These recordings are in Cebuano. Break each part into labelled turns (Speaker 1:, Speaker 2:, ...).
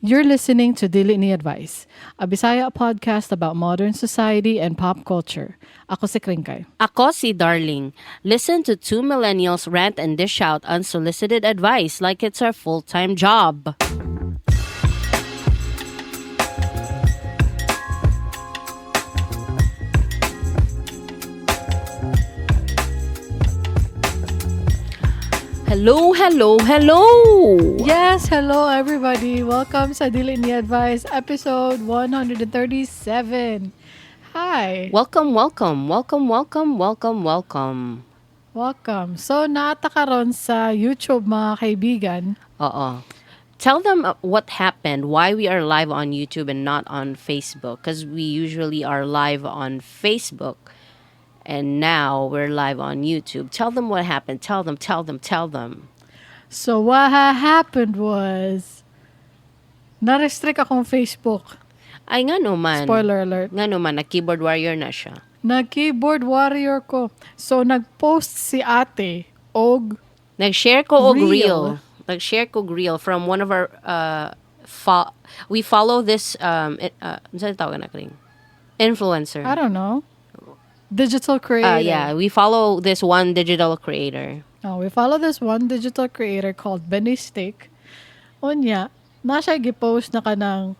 Speaker 1: You're listening to Dili Ni Advice, a Bisaya podcast about modern society and pop culture. Ako si Kringkay.
Speaker 2: Ako si Darling. Listen to two millennials rant and dish out unsolicited advice like it's our full-time job. Hello, hello, hello!
Speaker 1: Yes, hello everybody. Welcome sa Dili Ni Advice episode 137. Hi.
Speaker 2: Welcome, welcome, welcome, welcome, welcome, welcome.
Speaker 1: Welcome. So, naata karon sa YouTube, mga kaibigan.
Speaker 2: Oo. Tell them what happened, why we are live on YouTube and not on Facebook, because we usually are live on Facebook, and now we're live on YouTube. Tell them what happened. Tell them, tell them, tell them.
Speaker 1: So, what happened was, na-restrict akong Facebook.
Speaker 2: Ay, nga naman.
Speaker 1: Spoiler alert.
Speaker 2: Nga naman, na-keyboard warrior na siya.
Speaker 1: Nag-keyboard warrior ko. So, nag-post si ate og
Speaker 2: Nag-share ko og
Speaker 1: Reel.
Speaker 2: Reel. Nag-share ko og reel from one of our, we follow this, unsa tawag na kring? Influencer.
Speaker 1: I don't know, digital creator.
Speaker 2: Yeah, we follow this one digital creator.
Speaker 1: Oh, we follow this one digital creator called Benny Steak. Unya, na siya gipost na kanang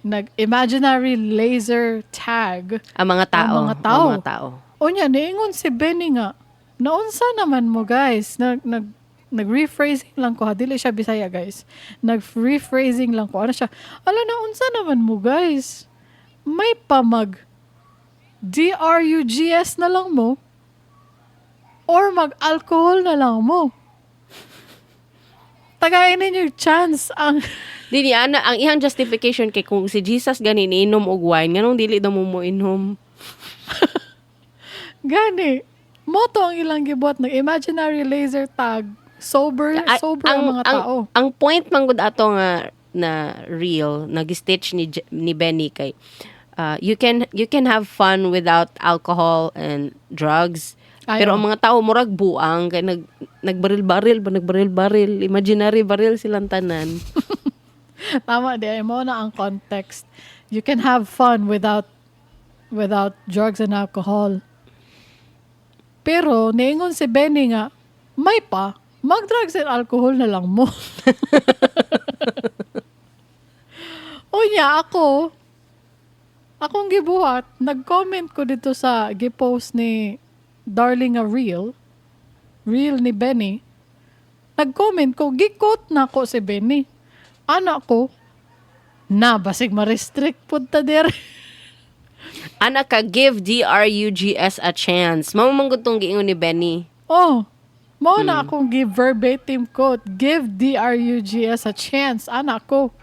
Speaker 1: nag imaginary laser tag.
Speaker 2: Ang mga tao.
Speaker 1: Ang mga tao.
Speaker 2: Ang mga tao.
Speaker 1: Unya, niingon si Benny nga, naunsa naman mo guys, nag nag nag-rephrasing lang ko ha, dili siya Bisaya guys. Nag-rephrasing lang ko. Ano siya? Ala, naunsa naman mo guys. May pamag DRUGS na lang mo or mag-alcohol na lang mo. Tagayin ninyo yung chance ang
Speaker 2: Dili ana ang iyang justification kay kung si Jesus gani niinom og wine, nganong dili daw mo moinom?
Speaker 1: Gani. Moto ang ilang gibuhat ng imaginary laser tag. Sober,
Speaker 2: Ay,
Speaker 1: sober ang mga tao.
Speaker 2: Ang point man gud ato nga na reel nag-stitch ni Benny kay you can have fun without alcohol and drugs.
Speaker 1: Ay,
Speaker 2: Pero
Speaker 1: oh.
Speaker 2: ang mga tao murag buang kay nagbaril-baril ba, nagbaril-baril, imaginary baril silang tanan.
Speaker 1: Tama di ay mo na ang context. You can have fun without drugs and alcohol. Pero niingon si Benny nga, may pa, mag drugs and alcohol na lang mo. Unya ako, akong gibuhat, nag-comment ko dito sa gipost ni Darling a reel ni Benny. Nag-comment ko, gi-quote na ko si Benny. Ana ko, na, basig ma-restrict pud ta dere.
Speaker 2: Ana ka, give DRUGS a chance. Mao man gud tong giingon ni Benny.
Speaker 1: Oh, mao na akong give verbatim quote. Give DRUGS a chance. Ana ko,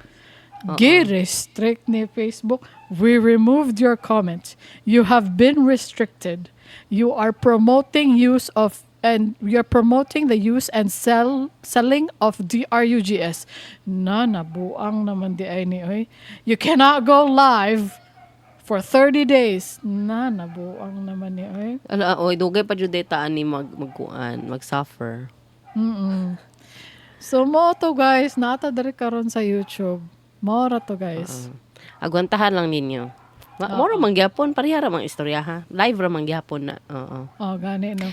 Speaker 1: gi-restrict ni Facebook. We removed your comment. You have been restricted. You are promoting use of and you're promoting the use and selling of DRUGS. Na, nabuang naman di ay ni oy. You cannot go live for 30 days. Na, nabuang naman ni oy.
Speaker 2: Ala, oy, dugay pa jud ta ani magkuan, mag-suffer.
Speaker 1: So mo to guys, nata diri karon sa YouTube. Mao ra to guys.
Speaker 2: Agwantahan lang ninyo. Mao ra man gyapon, pareha ra mang istorya ha. Live ra man gyapon na. Oo.
Speaker 1: Oh, gani no.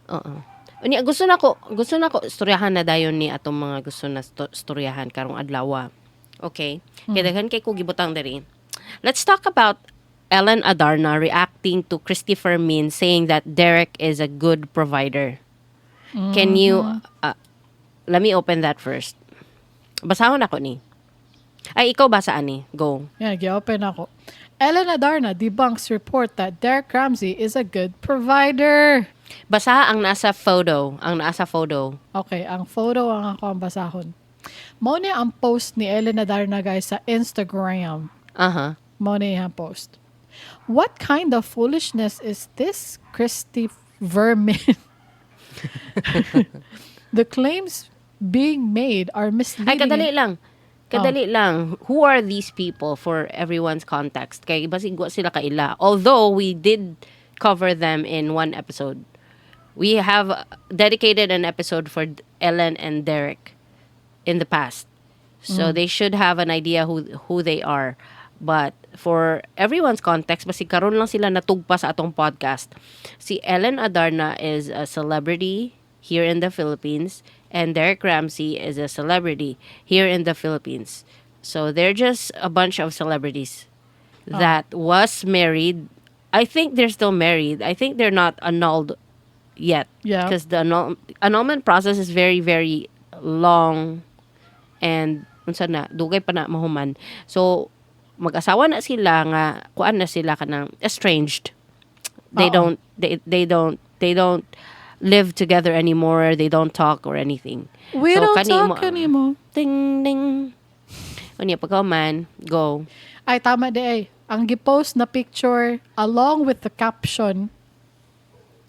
Speaker 2: Oo. Unya gusto na ko istoryahan na dayon ni atong mga gusto na istoryahan karong adlaw. Okay? Kay daghan kay ko gibutang diri. Let's talk about Ellen Adarna reacting to Christopher Min saying that Derek is a good provider. Can you let me open that first. Basahon ako ni. Ay, ikaw basa ani. Go.
Speaker 1: Yeah, gi-open ako. Ellen Adarna debunks report that Derek Ramsey is a good provider.
Speaker 2: Basa ang nasa photo. Ang nasa photo.
Speaker 1: Okay, ang photo ang ako ang basahon. Mao ni ang post ni Ellen Adarna guys sa Instagram. Mao ni ang post. What kind of foolishness is this, Christy Vermin? The claims being made are misleading.
Speaker 2: Ay, kadali lang. Kadali lang. Who are these people for everyone's context? Kay basig wa sila kaila. Although we did cover them in one episode. We have dedicated an episode for Ellen and Derek in the past. So they should have an idea who they are. But for everyone's context, basi karon lang sila natugpa sa atong podcast. Si Ellen Adarna is a celebrity here in the Philippines and Derek Ramsey is a celebrity here in the Philippines. So they're just a bunch of celebrities that was married. I think they're still married. I think they're not annulled yet. Because the annulment process is very, very long and unsa na, dugay pa na mahuman. So mag-asawa na sila nga kuan na sila kanang estranged. They
Speaker 1: Oo.
Speaker 2: Don't they don't live together anymore. They don't talk or anything.
Speaker 1: We
Speaker 2: So,
Speaker 1: don't
Speaker 2: kani
Speaker 1: talk anymore.
Speaker 2: Ding ding. Unya pagkahuman, go.
Speaker 1: Ay, tama diay. Ang gipost na picture along with the caption,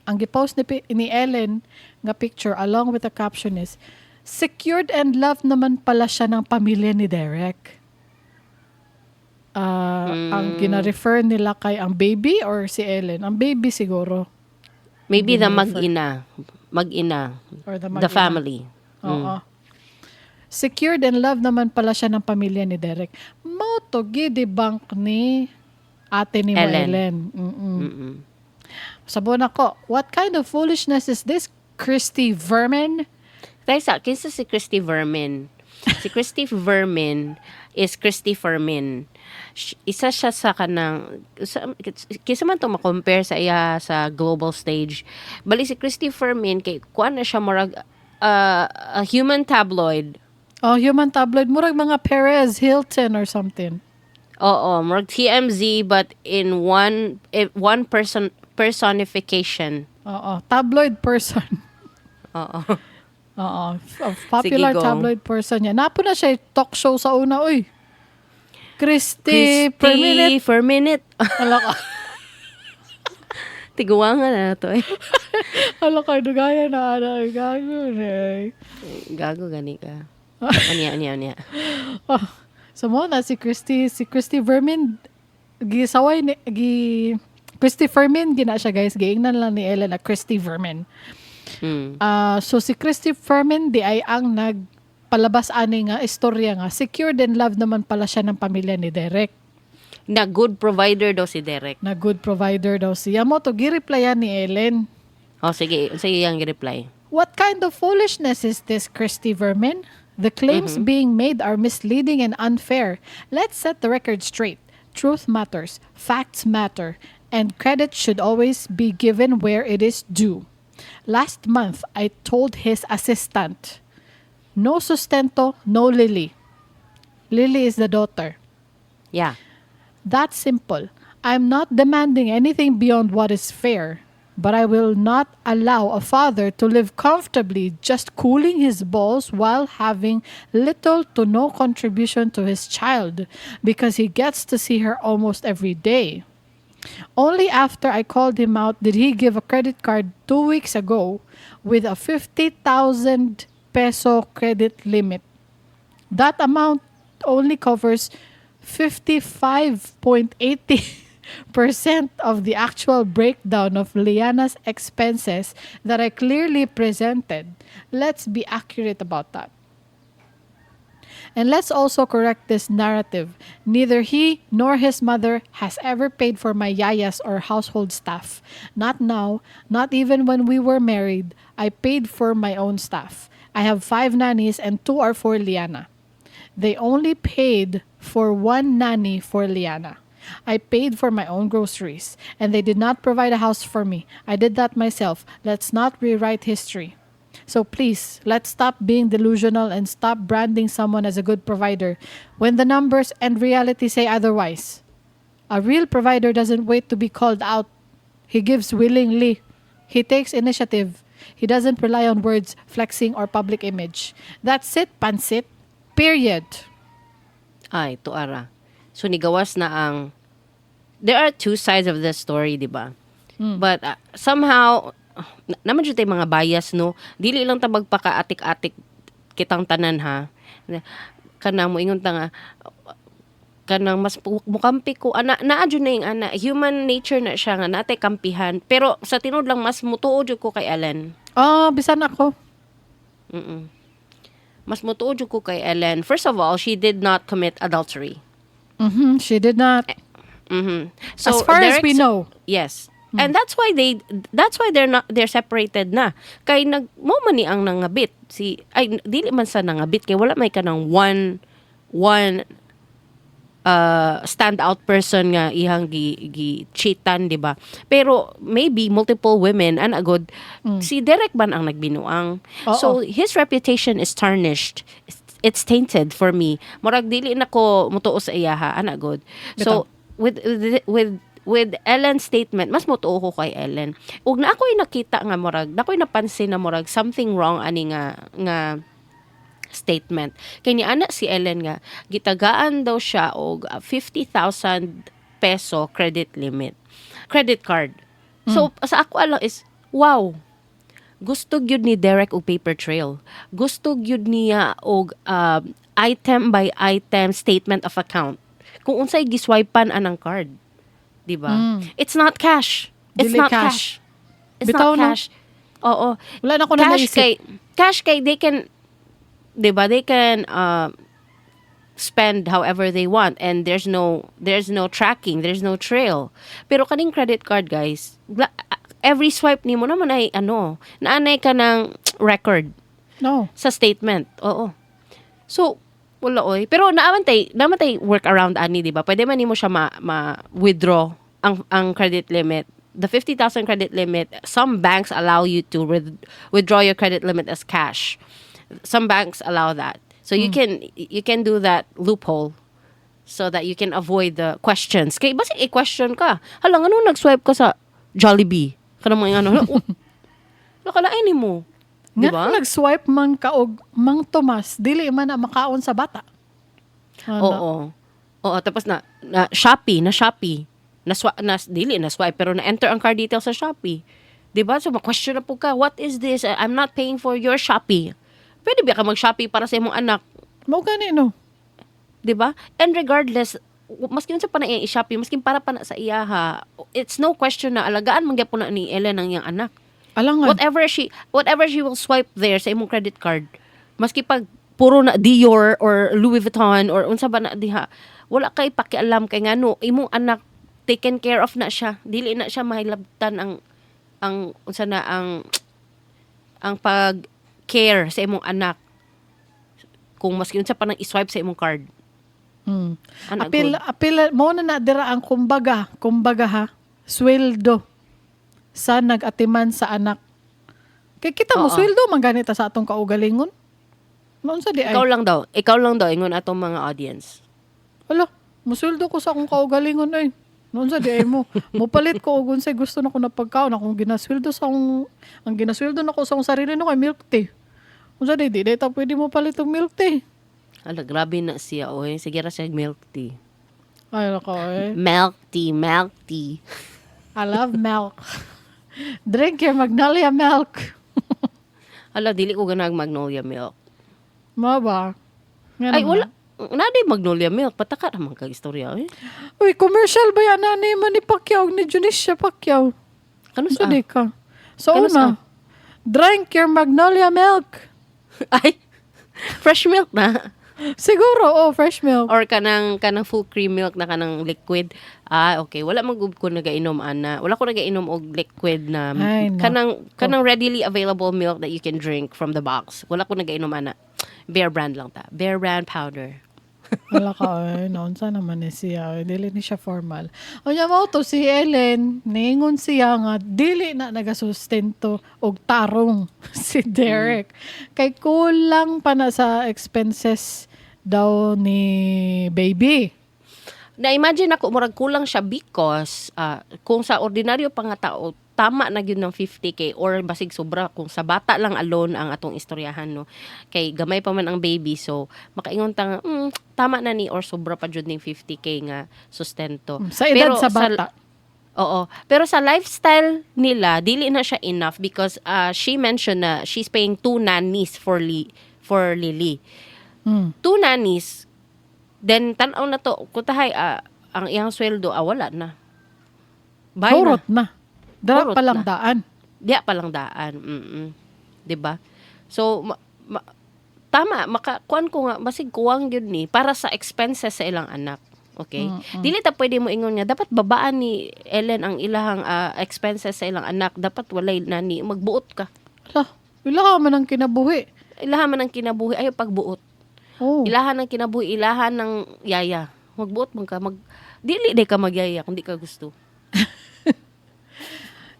Speaker 1: ang gipost ni Ellen nga picture along with the caption is, "Secured and loved naman pala siya ng pamilya ni Derek." Ah, ang gina-refer nila kay ang baby or si Ellen? Ang baby siguro.
Speaker 2: Maybe the
Speaker 1: Gina-refer.
Speaker 2: mag-ina. Mag-ina.
Speaker 1: Or the
Speaker 2: The
Speaker 1: mag-ina.
Speaker 2: Family.
Speaker 1: Oo. Secured and loved naman pala siya ng pamilya ni Derek. Mao to gidebunk ni ate ni mo
Speaker 2: Ellen.
Speaker 1: Ellen. Sabon ako, "What kind of foolishness is this, Christy Vermin?"
Speaker 2: Taysa, kinsa si Christy Vermin? Si Christy Vermin is Christy Fermin. Isa siya sa kanang sa, kinsa man to ma-compare sa iya sa global stage. Bali si Christy Fermin kay kuan na siya, murag a human tabloid.
Speaker 1: Oh, human tabloid. Murag mga Perez Hilton or something.
Speaker 2: Oo, murag TMZ but in one person personification.
Speaker 1: Oo, tabloid person.
Speaker 2: Oo.
Speaker 1: Oo, a popular
Speaker 2: Sige, go.
Speaker 1: Tabloid person niya. Naa pod na siya talk show sa una, uy. Christy, per minute.
Speaker 2: Per minute.
Speaker 1: Hala ka.
Speaker 2: Tiguangan na to eh.
Speaker 1: Hala ka, dugaya na, ano, gago eh.
Speaker 2: Gago gani ka. Unya, unya, unya.
Speaker 1: Oh, so mao na si Christy Vermin, gisaway ni, gi, Christy Fermin, gina siya, guys. Giingnan lang ni Ellen na Christy Vermin. Ah, so si Christy Fermin diay ang nagpalabas ani nga istorya nga secured and loved naman pala siya ng pamilya ni Derek.
Speaker 2: Na good provider daw si Derek.
Speaker 1: Na good provider daw siya. Mao to gireplyan ni Ellen.
Speaker 2: Oh, sige. Sige yung reply.
Speaker 1: "What kind of foolishness is this, Christy Vermin? The claims being made are misleading and unfair. Let's set the record straight. Truth matters, facts matter, and credit should always be given where it is due. Last month, I told his assistant, 'No sustento, no Lily.'" Lily is the daughter. "That's simple. I'm not demanding anything beyond what is fair, but I will not allow a father to live comfortably just cooling his balls while having little to no contribution to his child because he gets to see her almost every day. Only after I called him out did he give a credit card 2 weeks ago with a 50,000 peso credit limit. That amount only covers 55.80% of the actual breakdown of Liana's expenses that I clearly presented. Let's be accurate about that. And let's also correct this narrative. Neither he nor his mother has ever paid for my yayas or household staff. Not now, not even when we were married. I paid for my own staff. I have five nannies and two are for Liana. They only paid for one nanny for Liana. I paid for my own groceries, and they did not provide a house for me. I did that myself. Let's not rewrite history. So please, let's stop being delusional and stop branding someone as a good provider when the numbers and reality say otherwise. A real provider doesn't wait to be called out. He gives willingly. He takes initiative. He doesn't rely on words, flexing, or public image. That's it, pansit. Period."
Speaker 2: Ay, tuara. So nigawas na ang there are two sides of the story, di ba? But somehow naman jud tay mga bias, no. Dili lang ta magpaka-atik-atik kitang tanan ha. Kanang moingon ta nga kanang mas mukampi ko ana, naa jud na yung ana, human nature na siya nga natay kampihan, pero sa tinuod lang mas mutuo jud ko kay Ellen.
Speaker 1: Oh, bisan ako.
Speaker 2: Mas motuo jud ko kay Ellen. First of all, she did not commit adultery.
Speaker 1: She did not.
Speaker 2: So
Speaker 1: As far as we know.
Speaker 2: Yes. And that's why they're not, they're separated na. Kay nag mao man ni ang nangabit si, ay, dili man sa nangabit kay wala may kanang one stand out person nga ihang gi cheatan, di ba? Pero maybe multiple women ana gud. Si Derek man ang nagbinuang. So his reputation is tarnished. It's tainted for me. Murag dili na ko mutuo sa iyaha ana gud. So with Ellen's statement, mas mutuo ko kay Ellen. Ug na ako'y nakita nga murag, na ako'y napansin na murag something wrong ani nga statement. Kay ni ana si Ellen nga gitagaan daw siya og 50,000 peso credit limit. Credit card. So sa ako lang is, wow. Gusto gyud ni Derek og paper trail. Gusto gyud niya og item by item statement of account. Kung unsay giswipean anang card. 'Di ba? It's not cash. It's
Speaker 1: Dili
Speaker 2: not
Speaker 1: cash.
Speaker 2: cash. It's
Speaker 1: Bitaw
Speaker 2: not
Speaker 1: no?
Speaker 2: cash. Oo.
Speaker 1: Wala na ko na
Speaker 2: Cash
Speaker 1: naisip.
Speaker 2: kay cash kay they can, 'di ba? They can spend however they want and there's no tracking, there's no trail. Pero kaning credit card, guys, every swipe nimo naman ay ano, naanay ka ng record
Speaker 1: No.
Speaker 2: sa statement. Oo. So, wala oy. Pero naaman tay work around ani, di ba? Pwede man nimo siya ma withdraw ang credit limit. The 50,000 credit limit, some banks allow you to withdraw your credit limit as cash. Some banks allow that. So you can do that loophole so that you can avoid the questions. Kay basta i-question ka. Hala, ngano nag-swipe ka sa Jollibee? Kanang mga ano, oh, nakalain nimo. Di
Speaker 1: Nga
Speaker 2: ba?
Speaker 1: nag-swipe man ka og Mang Tomas, dili man na makaon sa bata. Ano?
Speaker 2: Oo. Oo, tapos na Shopee, na Shopee. Na dili na swipe pero na enter ang card details sa Shopee. 'Di ba? So ma-question na po ka, "What is this? I'm not paying for your Shopee." Pwede ba ka mag-Shopee para sa imong anak?
Speaker 1: Mao gani no.
Speaker 2: 'Di ba? And regardless, maski unsa pa na iyang i-Shopee, maski para pa na sa iyaha, it's no question na alagaan man gyapon na ni Ellen ang iyang anak.
Speaker 1: Alangan.
Speaker 2: Whatever she will swipe there sa imong credit card, maski pag puro na Dior or Louis Vuitton or unsa ba na diha, wala kay pakialam kay ngano imong anak, taken care of na siya. Dili na siya mahilabtan ang unsa na ang pag care sa imong anak kung maski unsa pa nang i-swipe sa imong card. Ana
Speaker 1: Apil
Speaker 2: gud.
Speaker 1: Apil mo na na dira ang kumbaga ha, sweldo sa nag-atiman sa anak. Kay kita mo sweldo man ganita sa atong kaugalingon. Maunsa di ay.
Speaker 2: Ikaw lang daw, ikaw lang daw ingon atong mga audience.
Speaker 1: Hala, musweldo ko sa akong kaugalingon ay. Noon sa di ay mo. Mupalit ko og unsay gusto na ko na pagkaon akong ginasweldo sa akong ang ginasweldo nako sa akong sarili no kay milk tea. Unsa di di ta pwede mo palit og milk tea.
Speaker 2: Ala, grabe na siya oy. Sige ra siya milk tea.
Speaker 1: Ay nako eh.
Speaker 2: Milk tea, milk tea.
Speaker 1: I love milk. Drink your Magnolia milk.
Speaker 2: Ala, dili ko ganag Magnolia milk.
Speaker 1: Mo ba? Nga
Speaker 2: Ay,
Speaker 1: naman.
Speaker 2: wala. Naa Magnolia milk. Pataka naman kag istorya eh.
Speaker 1: Uy, commercial ba yan na ni Manny Pacquiao ni Junisha Pacquiao?
Speaker 2: Kano
Speaker 1: Sa
Speaker 2: sa?
Speaker 1: di ka. So
Speaker 2: Kano
Speaker 1: una, drink your Magnolia milk.
Speaker 2: Ay, fresh milk na.
Speaker 1: Siguro, oh, fresh milk.
Speaker 2: Or kanang full cream milk na kanang liquid. Ah, okay. Wala man gud ko nagainom ana. Wala ko nagainom og liquid na
Speaker 1: Ay, nako.
Speaker 2: kanang readily available milk that you can drink from the box. Wala ko nagainom ana. Bear Brand lang ta. Bear Brand powder.
Speaker 1: Wala ka, ay, naunsa naman ni siya. Ay, dili ni siya formal. Unya mao to si Ellen, niingon siya nga dili na nagasustento og tarong si Derek. Kay kulang pa na sa expenses daw ni baby.
Speaker 2: Na-imagine ako murag kulang siya because kung sa ordinaryo pa nga tao, tama na gyud ng 50K or basig sobra kung sa bata lang alone ang atong istoryahan, no, kay gamay pa man ang baby, so makaingon ta nga tama na ni or sobra pa jud ning 50K nga sustento.
Speaker 1: Sa edad
Speaker 2: Pero
Speaker 1: sa bata.
Speaker 2: Oo. Pero sa lifestyle nila, dili na siya enough because she mentioned na she's paying two nannies for Lily. Two nannies, then tan-aw na to, kutahay, ang iyang sweldo, wala na. Bye na.
Speaker 1: Hurot na. Dara
Speaker 2: Hurot
Speaker 1: pa lang
Speaker 2: na.
Speaker 1: daan.
Speaker 2: Diya pa lang daan. 'Di ba? So, Tama, maka kuan ko nga basig kuwang gyud ni para sa expenses sa ilang anak. Okay? Dili ta pwede mo ingon nga dapat babaan ni Ellen ang ilahang expenses sa ilang anak, dapat walay na ni magbuot ka.
Speaker 1: Ala, ilaha man ang kinabuhi.
Speaker 2: Ilaha man ang kinabuhi, ayo pagbuot.
Speaker 1: Oh.
Speaker 2: Ilahan ang kinabuhi, ilahan ng yaya. Magbuot man ka, dili day ka magyaya kung di ka gusto.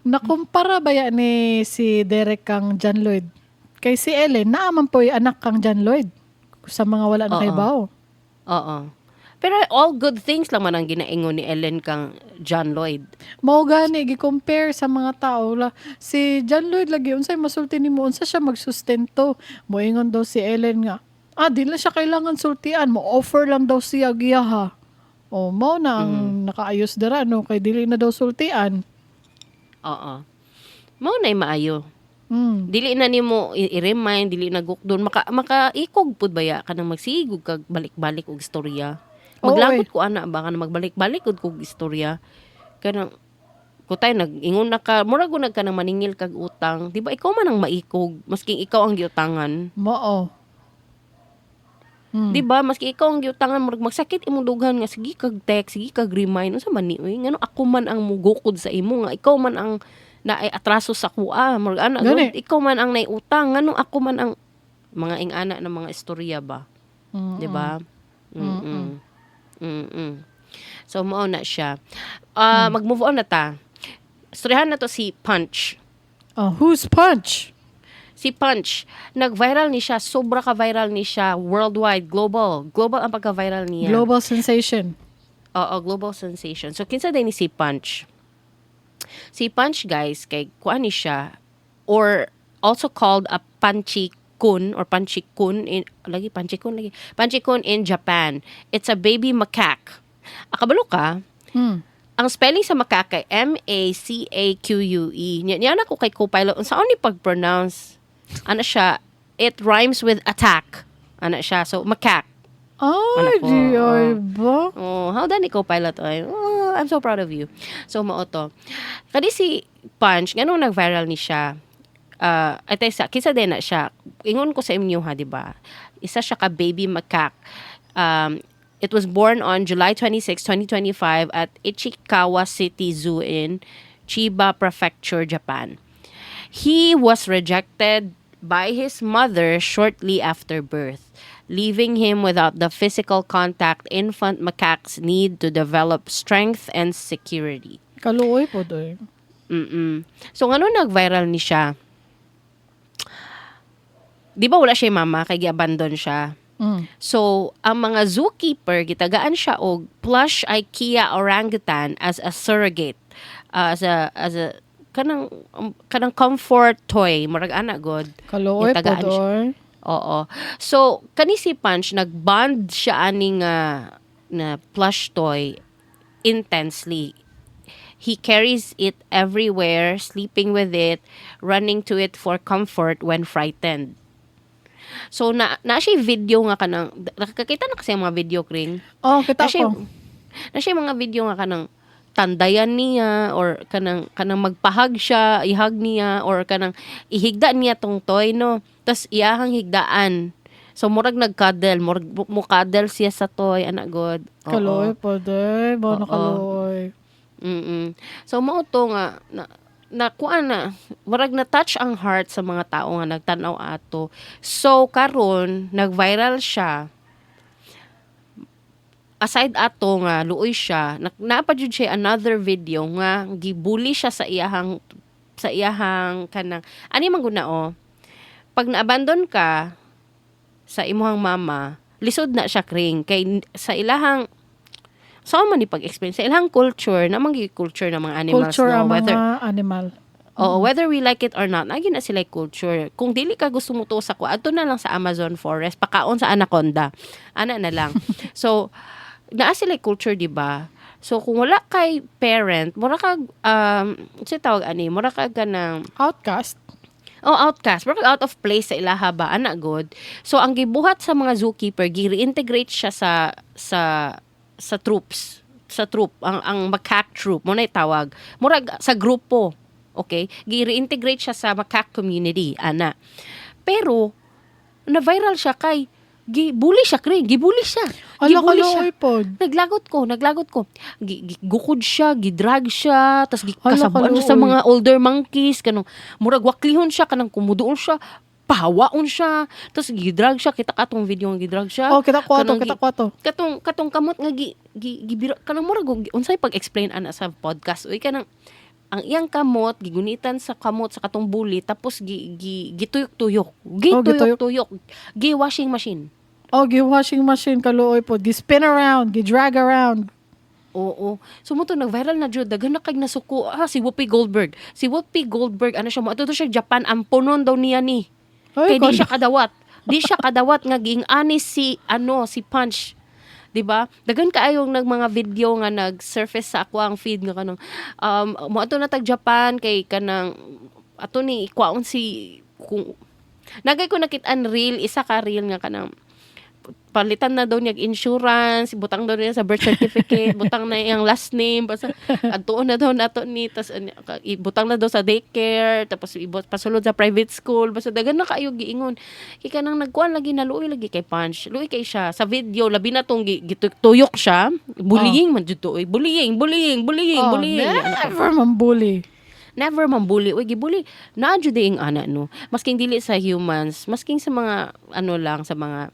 Speaker 1: Nakumpara ba ya ni si Derek kang John Lloyd? Kay si Ellen, naa man po'y anak kang John Lloyd. Sa mga wala na kay bao.
Speaker 2: Oo. Pero all good things lang man ang ginaingon ni Ellen kang John Lloyd.
Speaker 1: Mao gani gi-compare sa mga tao la si John Lloyd lagi, unsay masulti nimo, unsa siya magsustento? Moingon daw si Ellen nga, di lang siya kailangan sultian, mo offer lang daw siya giyaha. O mao na ang nakaayos dira, no, kay dili na daw sultian.
Speaker 2: Oo. Mao na'y maayo. Dili na nimo i-remind, dili na gukdon, makaikog pud baya kanang magsigog kag balik-balik og istorya.
Speaker 1: Oo,
Speaker 2: Maglagot
Speaker 1: eh.
Speaker 2: ko ana ba kanang magbalik-balik og kog istorya. Kanang kutay nag-ingon na ka, murag nag ka nang maningil kag utang, di ba ikaw man ang maikog maski ikaw ang giutangan.
Speaker 1: Mao.
Speaker 2: Di ba? Maski ikaw ang giutangan, murag magsakit imong dughan nga sige kag text, sige kag remind, unsa man ni uy? Ngano ako man ang mugukod sa imo nga ikaw man ang naay atraso sa kuha, murag ana
Speaker 1: Gani.
Speaker 2: gud, ikaw man ang naiutang, ngano ako man ang mga ingana ng mga istorya ba? Di ba? So mao na siya. Mag-move on na ta. Istoryahan na to si Punch.
Speaker 1: Oh, who's Punch?
Speaker 2: Si Punch, nag-viral ni siya, sobra ka-viral ni siya worldwide, global. Global ang pagka-viral niya.
Speaker 1: Global sensation.
Speaker 2: Oo, global sensation. So, kinsa din ni si Punch? Si Punch, guys, kay kuan ni siya, or also called a Panchikun or Panchikun in lagi Panchikun lagi Panchikun in Japan. It's a baby macaque. Akabalo ka? Ang spelling sa macaque kay macaque. Nya niya na ko kay Copilot unsa ni pag-pronounce? Ano siya? It rhymes with attack. Ano siya? So macaque.
Speaker 1: Ay,
Speaker 2: Anak ko,
Speaker 1: di ay
Speaker 2: oo.
Speaker 1: ba?
Speaker 2: Oh, how dani Copilot ay? Oh, I'm so proud of you. So mao to. Kadi si Punch, nganong nag-viral ni siya? Ay sa kinsa din na siya. Ingon ko sa inyo ha, di ba? Isa siya ka baby macaque. It was born on July 26, 2025 at Ichikawa City Zoo in Chiba Prefecture, Japan. He was rejected by his mother shortly after birth, leaving him without the physical contact infant macaques need to develop strength and security.
Speaker 1: Kaluoy po doy.
Speaker 2: So, ngano nag-viral ni siya? Di ba wala siya mama, kay gi-abandon siya? So, ang mga zookeeper, gitagaan siya og plush IKEA orangutan as a surrogate, as a kanang comfort toy, murag ana god.
Speaker 1: Kaluoy po
Speaker 2: Gitagaan siya.
Speaker 1: doy.
Speaker 2: Oo. So, kani si Punch, nag-bond siya aning na plush toy intensely. He carries it everywhere, sleeping with it, running to it for comfort when frightened. So, na siya video nga kanang, nakakita na kasi ang mga video, Kring.
Speaker 1: Oh, kita
Speaker 2: Na siya,
Speaker 1: ko.
Speaker 2: na siya mga video nga kanang tandayan niya or kanang magpahag siya, ihag niya or kanang ihigda niya tong toy, no. Tapos iyahang higdaan. So murag nag-cuddle, murag mo cuddle siya sa toy, ana god. Oo.
Speaker 1: Kaluoy po doy. Bao na
Speaker 2: Oo.
Speaker 1: kaluoy.
Speaker 2: So mao to nga na na kuan na murag na touch ang heart sa mga tao nga nagtan-aw ato. So karon nag-viral siya. Aside ato nga luoy siya, naa pa jud siya another video nga gibully siya sa iyahang kanang ani man gud na oh. Pag na-abandon ka sa imuhang mama, lisod na siya, Kring, kay sa ilahang sa man ni pag-explain sa ilahang culture na man gyud culture ng mga animals,
Speaker 1: Culture
Speaker 2: no,
Speaker 1: ang
Speaker 2: whether
Speaker 1: mga animal.
Speaker 2: Oo, whether we like it or not, lagi na sila culture. Kung dili ka gusto mo to sa ko, adto na lang sa Amazon forest, pakaon sa anaconda. Ana na lang. So, naa sila culture, di ba? So, kung wala kay parent, mura kag, sa tawag ani, mura kag kanang,
Speaker 1: Outcast.
Speaker 2: Oh, outcast. Mura kag out of place sa ilaha ba, ana good. So, ang gibuhat sa mga zookeeper, gi-reintegrate siya sa troops, sa troop, ang macaque troop, mo na tawag. Murag sa grupo. Okay? Gi-reintegrate siya sa macaque community, ana. Pero Na viral siya kay gibully siya kre, gibully siya.
Speaker 1: Ala,
Speaker 2: Gibully siya.
Speaker 1: kaluoy pod.
Speaker 2: Naglagot ko, naglagot ko. Gukod siya, gidrag siya, tas
Speaker 1: Hala,
Speaker 2: gikasabuan siya sa
Speaker 1: kaluoy.
Speaker 2: mga older monkeys, kanang murag waklihon siya, kanang kumuduol siya, pahawaon siya, tas gidrag siya, kita ka atong video nga gidrag siya.
Speaker 1: Oh, kita ko ato,
Speaker 2: Kanang
Speaker 1: kita ko ato.
Speaker 2: Katong katong kamot nga gi, gi gibiro kanang murag unsay pag-explain ana sa podcast, uy, kanang ang iyang kamot gigunitan sa kamot sa katong bully, tapos gi, gi gituyok-tuyok,
Speaker 1: Oh, gituyok.
Speaker 2: gituyok-tuyok, gi washing machine.
Speaker 1: Oh, gi washing machine, kaluoy pod. Gi spin around, gi drag around.
Speaker 2: Oo. So mo to nag-viral na jud, daghan na kay nasuko. Ah, si Whoopi Goldberg. Si Whoopi Goldberg, ano siya mo adto siya Japan, amponon daw niya ni.
Speaker 1: Ay,
Speaker 2: Kay di siya kadawat. Di siya kadawat nga giing-ani si ano si Punch. 'Di ba? Daghan kaayong nag mga video nga nag-surface sa ako ang feed nga kanang moadto na tag Japan kay kanang ato ni ikuaon si kung nagay ko nakit-an reel, isa ka reel nga kanang palitan na daw niya insurance, butang daw niya sa birth certificate, butang na iyang last name, basta adtuon na daw nato ni, tas ibutang na daw sa daycare, tapos ibot pasulod sa private school, basta daghan na kaayo giingon. Kay kanang nagkuan lagi na luoy lagi kay Punch. Luoy kay siya sa video, labi na tong gituyok siya, bullying man jud to, oy. Bullying, bullying, bullying,
Speaker 1: Oh,
Speaker 2: bullying. Ano ka?
Speaker 1: never man bully.
Speaker 2: Never man bully. Uy, gibully. Naa jud ing ana, no. Masking dili sa humans, masking sa mga ano lang, sa mga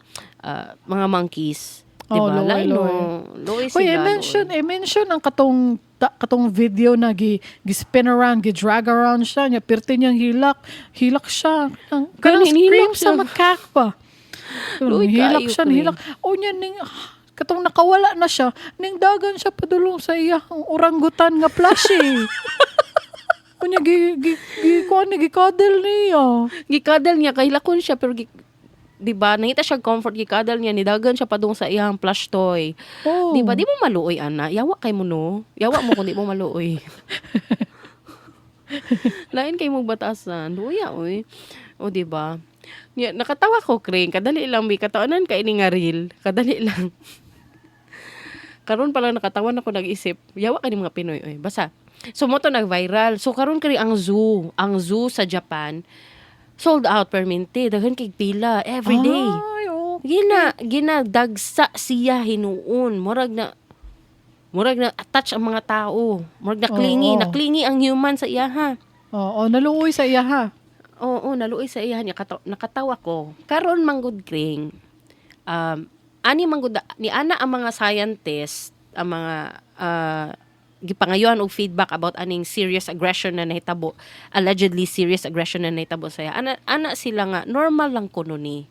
Speaker 2: mga monkeys. Di
Speaker 1: Oh,
Speaker 2: ba?
Speaker 1: luoy,
Speaker 2: Lain, no.
Speaker 1: luoy.
Speaker 2: Luoy
Speaker 1: Uy,
Speaker 2: sila.
Speaker 1: I-mention ang katong video na gi spin around, gi drag around siya, niya pirti niyang hilak, hilak siya. Ang kanang
Speaker 2: Ganin, hilak
Speaker 1: scream sa
Speaker 2: siya.
Speaker 1: macaque pa.
Speaker 2: Luoy
Speaker 1: Hilak
Speaker 2: kaayo,
Speaker 1: siya,
Speaker 2: pre.
Speaker 1: hilak. O niya ning katong nakawala na siya, ning dagan siya padulong sa iya ang orangutan nga plushie. Unya gi gi gi kuan ni gi-cuddle niya.
Speaker 2: Gikadal niya kay hilakon siya, pero gi, di ba nangita siya comfort, gikadal niya, nidagan siya padung sa iyang plush toy.
Speaker 1: Oh.
Speaker 2: Di ba? Di mo maluoy ana. Yawa kay mo, no. Yawa mo kung di mo maluoy. Lain kay mong batasan. Luya oy. O di ba? Nya, nakatawa ko kring kadali lang bi katawanan kay ini nga reel. Kadali lang. Karon pa lang nakatawa na ko nag-isip. Yawa kay ni mga Pinoy oy. Basta. So mo to nag-viral. So karon kari ang zoo sa Japan sold out permente. Daghan kay pila every day.
Speaker 1: Ay, oh.
Speaker 2: Gina ginadagsa siya hinuon. Murag na attach ang mga tao. Murag na clingy,
Speaker 1: Oo.
Speaker 2: na clingy ang human sa iyaha.
Speaker 1: Oo, naluoy sa iya ha.
Speaker 2: Oo, naluoy sa iya niya. Nakatawa ko. Karon manggod kring ani manggod ni ana ang mga scientist, ang mga gipangayuan og feedback about aning serious aggression na nahitabo, allegedly serious aggression na nahitabo sa iya. Ana ana sila nga normal lang kuno ni.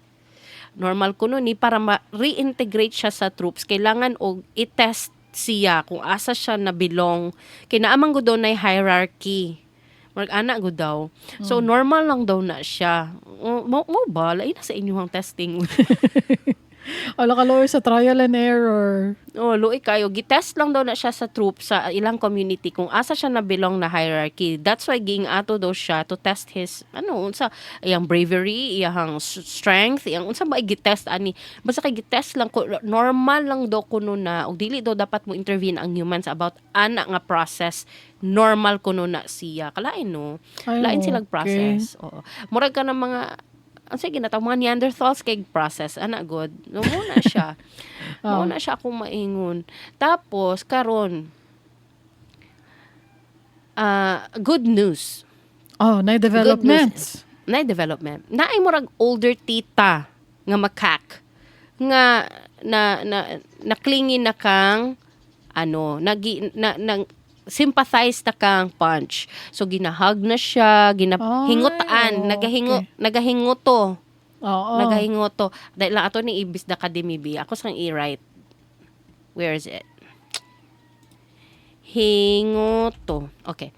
Speaker 2: Normal kuno ni para ma-reintegrate siya sa troops, kailangan og i-test siya kung asa siya na belong kay naa man gud daw nay hierarchy. Murag ana gud daw. So normal lang daw na siya. O, mo ba lain na sa inyong testing?
Speaker 1: Ala, kaluoy sa trial and error.
Speaker 2: Oh, luoy kayo. Gitest lang daw na siya sa troop sa ilang community kung asa siya na belong na hierarchy. That's why giing ato daw siya to test his ano unsa iyang bravery, iyang strength, iyang unsa ba gitest ani. Basta kay gitest lang ko, normal lang daw kuno na og dili daw dapat mo intervene ang humans about ana nga process. Normal kuno na siya. Kalain, no.
Speaker 1: Ay,
Speaker 2: Lain silang process. Oo. Murag ka ng mga ang sige na mga Neanderthals kay process ana good. No mo na siya. Mao na siya akong maingon. Tapos karon good news.
Speaker 1: Oh, na developments.
Speaker 2: Na development. Naay murag older tita nga macaque nga na na na clingy na kang ano nagi na, na sympathize na kang Punch. So ginahug na siya, ginahingutaan,
Speaker 1: Ay,
Speaker 2: nagahingo nagahinguto. Nagahingoto. Dahil lang ato ni ibis na kadimibi. Ako sang i-write. Where is it? Hingoto. Okay.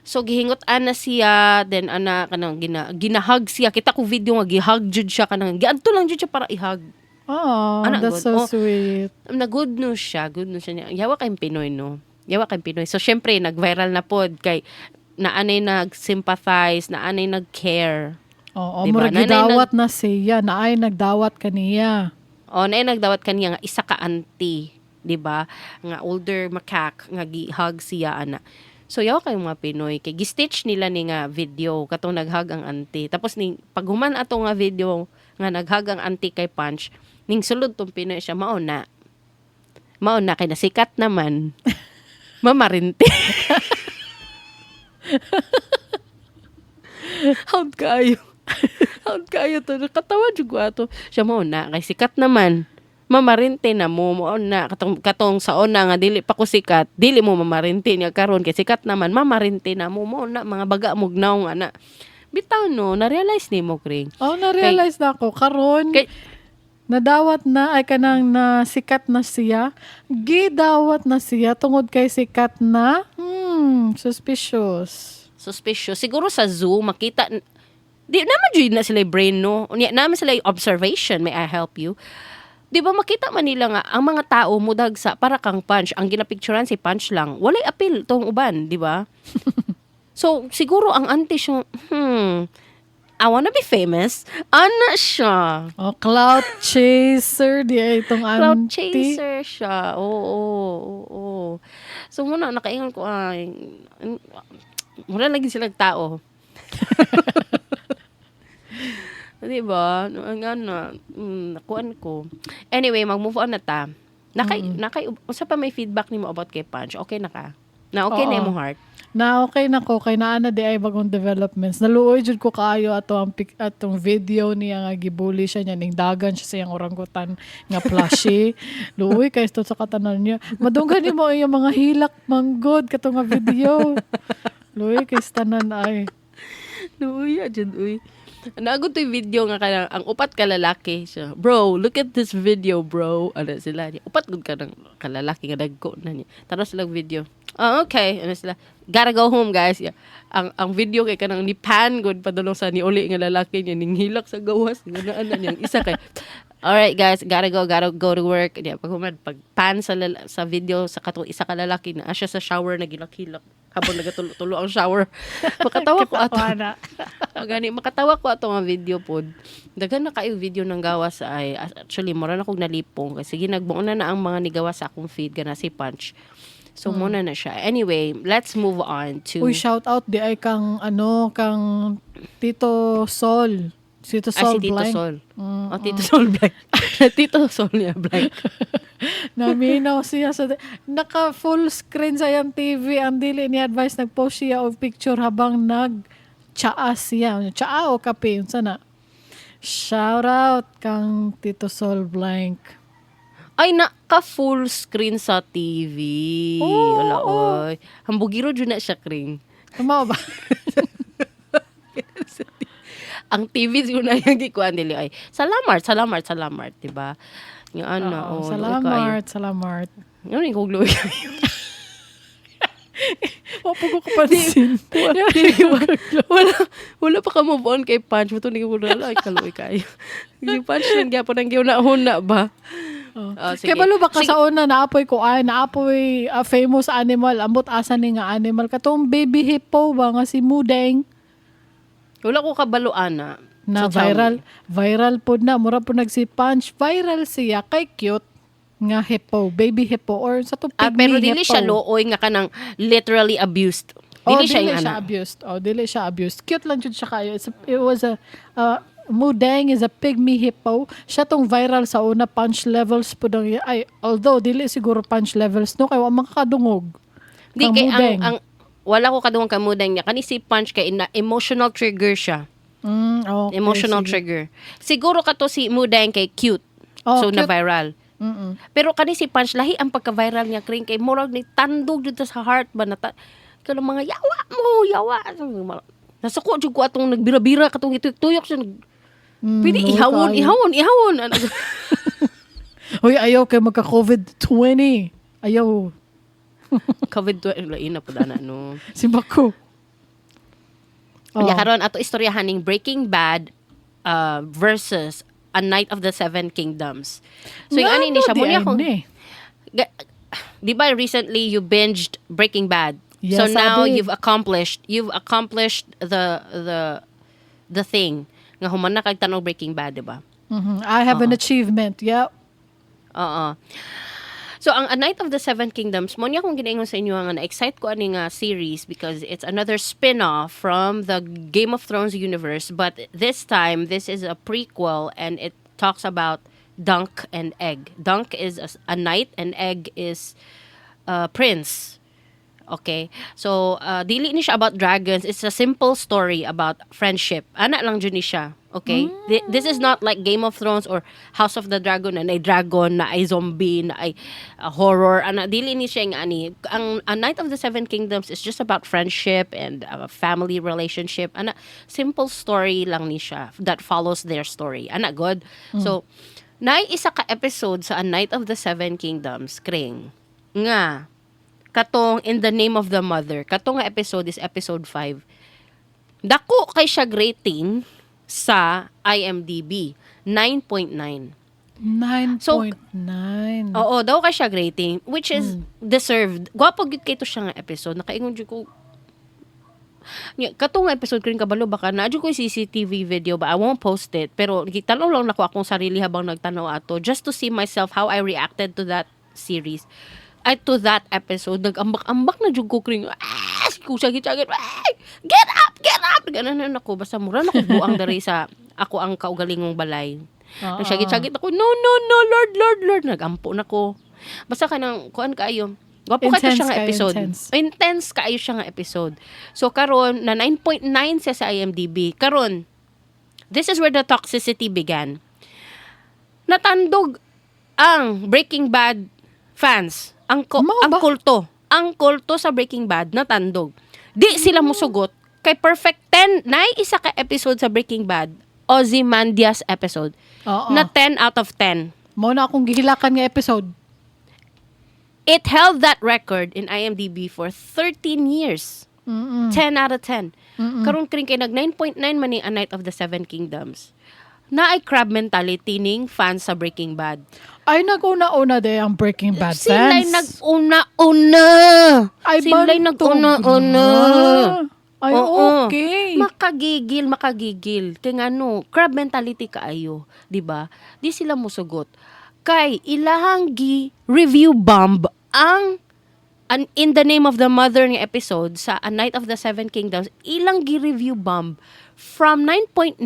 Speaker 2: So gihingot ana siya, then ana kanang ginahug siya. Kita ko video nga gihug jud siya, kanang giadto lang jud siya para ihug.
Speaker 1: Oh,
Speaker 2: Ana,
Speaker 1: that's
Speaker 2: good.
Speaker 1: so
Speaker 2: Oh.
Speaker 1: sweet.
Speaker 2: Na good news siya, good news siya niya. Yawa kay Pinoy, no. Yawa kay Pinoy. So syempre nag-viral na pod kay naanay nag-sympathize, naanay nag-care.
Speaker 1: Oo,
Speaker 2: Diba?
Speaker 1: murag gidawat na siya. Naay nagdawat kaniya.
Speaker 2: O, na nagdawat kaniya nga isa ka auntie, 'di ba? Nga older macaque nga gi-hug siya ana. So yaw kayo mga Pinoy kay gi-stitch nila ni nga video katong naghug ang auntie. Tapos ni paghuman ato nga video Nga nag-hug ang auntie kay Punch. Ning sulod tong Pinoy siya, mao na. Mao na kay nasikat naman. Mamarinte. Hawd kaayo. Hawd kaayo to. Katawa jud ko ato. Siya, mao na kay sikat naman. Mamarinte na mo, mao na katong sa una nga dili pa ko sikat, dili mo mamarinte niya. Karon kay sikat naman, mamarinte na mo, mao na mga baga mo gnaw nga na. Bitaw no, na-realize nimo, Kring?
Speaker 1: Oh, na-realize na ako. Karon, nadawat na, ay kanang nasikat na siya. Gidawat na siya tungod kay sikat na. Suspicious.
Speaker 2: Suspicious. Siguro sa zoo, makita, di naman jud na sila brain, no? Unya naman sila observation, may I help you? Di ba makita man nila nga ang mga tao mudagsa para kang Punch, ang ginapicturan si Punch lang. Walay appeal tong uban, di ba? So siguro ang auntie siya, I wanna be famous." Ana siya.
Speaker 1: Oh, clout chaser di ay itong
Speaker 2: Clout
Speaker 1: auntie.
Speaker 2: Chaser siya. Oo. So muna nakaingon ko, ay, mura lagi sila tao. Di ba? No, ang ano, nakuan ko. Anyway, mag-move on na ta. Nakay, unsa pa may feedback nimo about kay Punch? Okay na ka? Na okay na
Speaker 1: Oo.
Speaker 2: imong heart?
Speaker 1: Na okay na ko kay naa na di ay bagong developments. Naluoy jud ko kaayo ato ang atong video niya nga gibully siya niya ning dagan siya sa iyang orangutan nga plushie. Luoy kay sa katanan niya. Madunggan nimo ang iyang mga hilak manggod kato nga video. Luoy kay sa tanan ay.
Speaker 2: Luoy jud uy. Naagod to yung video nga kanang ang upat ka lalaki siya. "Bro, look at this video, bro." Ano sila niya. Upat gud ka ng kalalaki nga dagko na niya. Tanaw sila video. "Oh, okay." Ano sila. "Gotta go home, guys." Yeah. Ang video kay kanang ni pan gud padulong sa ni uli nga lalaki niya ning hilak sa gawas nga naa na niya ang isa kay, "Alright guys, gotta go, gotta go to work." Niya pag human pag pan sa video sa katong isa ka lalaki na siya sa shower nagilak-hilak habang nagatulo-tulo ang shower. Makatawa ko ato.
Speaker 1: Katawa na.
Speaker 2: Oh, gani makatawa ko ato nga video pod. Daghan na kayo video ng gawas ay actually mura na kog nalipong kasi ginagbuo na na ang mga nigawas sa akong feed gana si Punch. So muna na siya. Anyway, let's move on to
Speaker 1: Uy, shout out di ay kang ano, kang Tito Sol. Tito
Speaker 2: Ah,
Speaker 1: Sol
Speaker 2: si Tito
Speaker 1: Blank.
Speaker 2: Sol. Oh, Tito Sol Blank. Tito Sol niya Blank.
Speaker 1: Naminaw siya sa naka full screen sa iyang TV ang dili ni advice nagpost siya og picture habang nag tsaa siya. Tsaa o kape unsa na. Shout out kang Tito Sol Blank.
Speaker 2: Ay, naka full screen sa TV.
Speaker 1: Oo,
Speaker 2: Wala,
Speaker 1: oo.
Speaker 2: oy. Hambugiro jud na siya, Kring.
Speaker 1: Tama ba?
Speaker 2: Ang TV siguro na yung gikuan dili ay. Salamat, salamat, salamat, di ba? Yung ano,
Speaker 1: Oo,
Speaker 2: oh,
Speaker 1: salamat, salamat.
Speaker 2: Ano yung kog luoy kayo?
Speaker 1: Wa po ko kapansin.
Speaker 2: Wala, wala pa ka move on kay Punch. Buto ni ko wala, ay kaluoy kayo. Si Punch lang gyapon ang giuna-una ba?
Speaker 1: Oh.
Speaker 2: Oh, sige.
Speaker 1: Kay balo ba ka
Speaker 2: Sige.
Speaker 1: sa una naapoy ko ay naapoy famous animal, ambot asa ni nga animal katong baby hippo ba nga si Mudeng?
Speaker 2: Wala ko kabalo ana.
Speaker 1: Na
Speaker 2: So, tell
Speaker 1: viral
Speaker 2: me.
Speaker 1: Viral pod na, mura po nag si Punch, viral siya kay cute nga hippo, baby hippo or sa to
Speaker 2: Ah,
Speaker 1: pygmy
Speaker 2: pero dili
Speaker 1: hippo.
Speaker 2: siya luoy nga kanang literally abused.
Speaker 1: Oh,
Speaker 2: Dili siya
Speaker 1: dili
Speaker 2: yung
Speaker 1: siya
Speaker 2: ana.
Speaker 1: abused. Oh, dili siya abused. Cute lang jud siya kayo. It's a, it was a Mudeng is a pygmy hippo. Siya tong viral sa una, Punch levels po ang ay, although dili siguro Punch levels no kay wa makakadungog.
Speaker 2: Di
Speaker 1: Kang
Speaker 2: kay ang,
Speaker 1: Mudeng.
Speaker 2: ang wala ko kadungog kang Mudeng niya. Kani si Punch kay na emotional trigger siya.
Speaker 1: Okay,
Speaker 2: Emotional
Speaker 1: sige.
Speaker 2: trigger. Siguro kato si Mudeng kay cute.
Speaker 1: Oh,
Speaker 2: So na
Speaker 1: cute.
Speaker 2: viral. Pero kani si Punch lahi ang pagka-viral niya, Kring, kay murag ni tandog dito sa heart ba na ta, kanang mga yawa mo, yawa. Nasuko jud ko atong nagbira-bira katong ituyok siya. Pwede
Speaker 1: Luoy
Speaker 2: ihawon,
Speaker 1: kaayo.
Speaker 2: ihawon, ihawon. Ano?
Speaker 1: Uy, ayaw kay magka COVID-20. Ayaw.
Speaker 2: COVID lain na pud ana no.
Speaker 1: Si Bako. Oh.
Speaker 2: Oh. Karon ato istoryahan ning Breaking Bad versus A Knight of the Seven Kingdoms. So yung ani ni siya
Speaker 1: Ngano
Speaker 2: mo
Speaker 1: di
Speaker 2: niya
Speaker 1: ay
Speaker 2: kung
Speaker 1: ni?
Speaker 2: Di ba recently you binged Breaking Bad? So
Speaker 1: Yes, I
Speaker 2: now
Speaker 1: did.
Speaker 2: you've accomplished the thing nga human na kag tanong Breaking Bad, di ba?
Speaker 1: I have an achievement. Yeah.
Speaker 2: Oo. So ang A Knight of the Seven Kingdoms, mao niya akong ginaingon sa inyo nga na-excite ko ani nga series because it's another spin-off from the Game of Thrones universe, but this time this is a prequel and it talks about Dunk and Egg. Dunk is a knight and Egg is a prince. Okay? So, dili ni siya about dragons. It's a simple story about friendship. Ana lang jud ni siya. Okay? This is not like Game of Thrones or House of the Dragon na naay dragon, naay zombie, naay horror. Ana, dili ni siya nga ani. Ang A Knight of the Seven Kingdoms is just about friendship and a family relationship. Ana, simple story lang ni siya that follows their story. Ana, good. So, naay isa ka episode sa A Knight of the Seven Kingdoms, Kring, nga katong In the Name of the Mother. Katong nga episode is episode 5. Dako kay siya rating sa IMDb, 9.9.
Speaker 1: 9.9.
Speaker 2: So, oo, dako kay siya rating which is deserved. Gwapo gyud kay to siya nga episode. Nakaingon jud ko nya, katong nga episode ko rin, kabalo baka na ko CCTV video ba, I won't post it, pero gitanaw lang nako akong sarili habang nagtanaw ato just to see myself, how I reacted to that series ay to that episode. Nag-ambak-ambak na jud ko, Kring. Ah, ko sagit-sagit, ay, get up, get up, ganun na ako. Basta mura na ko buang diri sa ako ang kaugalingong balay. Nagsagit-sagit ako, "No, no, no, Lord, Lord, Lord." Nagampo na ko. Basta kanang kuan kaayo. Gwapo kaayo
Speaker 1: Intense
Speaker 2: siya nga
Speaker 1: kayo,
Speaker 2: episode.
Speaker 1: Intense.
Speaker 2: Intense kaayo siya nga episode. So karon na 9.9 siya sa IMDb. Karon, this is where the toxicity began. Natandog ang Breaking Bad fans.
Speaker 1: Mao
Speaker 2: Ang
Speaker 1: ba?
Speaker 2: kulto. Ang kulto sa Breaking Bad natandog. Di sila musugot kay perfect 10 na isa ka episode sa Breaking Bad, Ozymandias episode, na 10 out of 10.
Speaker 1: Mao na akong gihilakan nga episode.
Speaker 2: It held that record in IMDb for 13 years. 10 out of 10. Karon, Kring, kay nag 9.9 man ni A Knight of the Seven Kingdoms. Naay crab mentality ning fans sa Breaking Bad.
Speaker 1: Ay, nag-una-una diay ang Breaking Bad
Speaker 2: Sila'y
Speaker 1: fans.
Speaker 2: nag-una-una.
Speaker 1: Ay,
Speaker 2: Sila'y
Speaker 1: bantog
Speaker 2: nag-una-una.
Speaker 1: na. Ay,
Speaker 2: Oo.
Speaker 1: okay.
Speaker 2: Makagigil, makagigil. Kaya nga no, crab mentality kaayo, 'di ba? Di sila musugot. Kay ilahang gi review bomb ang In the Name of the Mother nga episode sa A Knight of the Seven Kingdoms, ilang gi-review bomb from 9.9,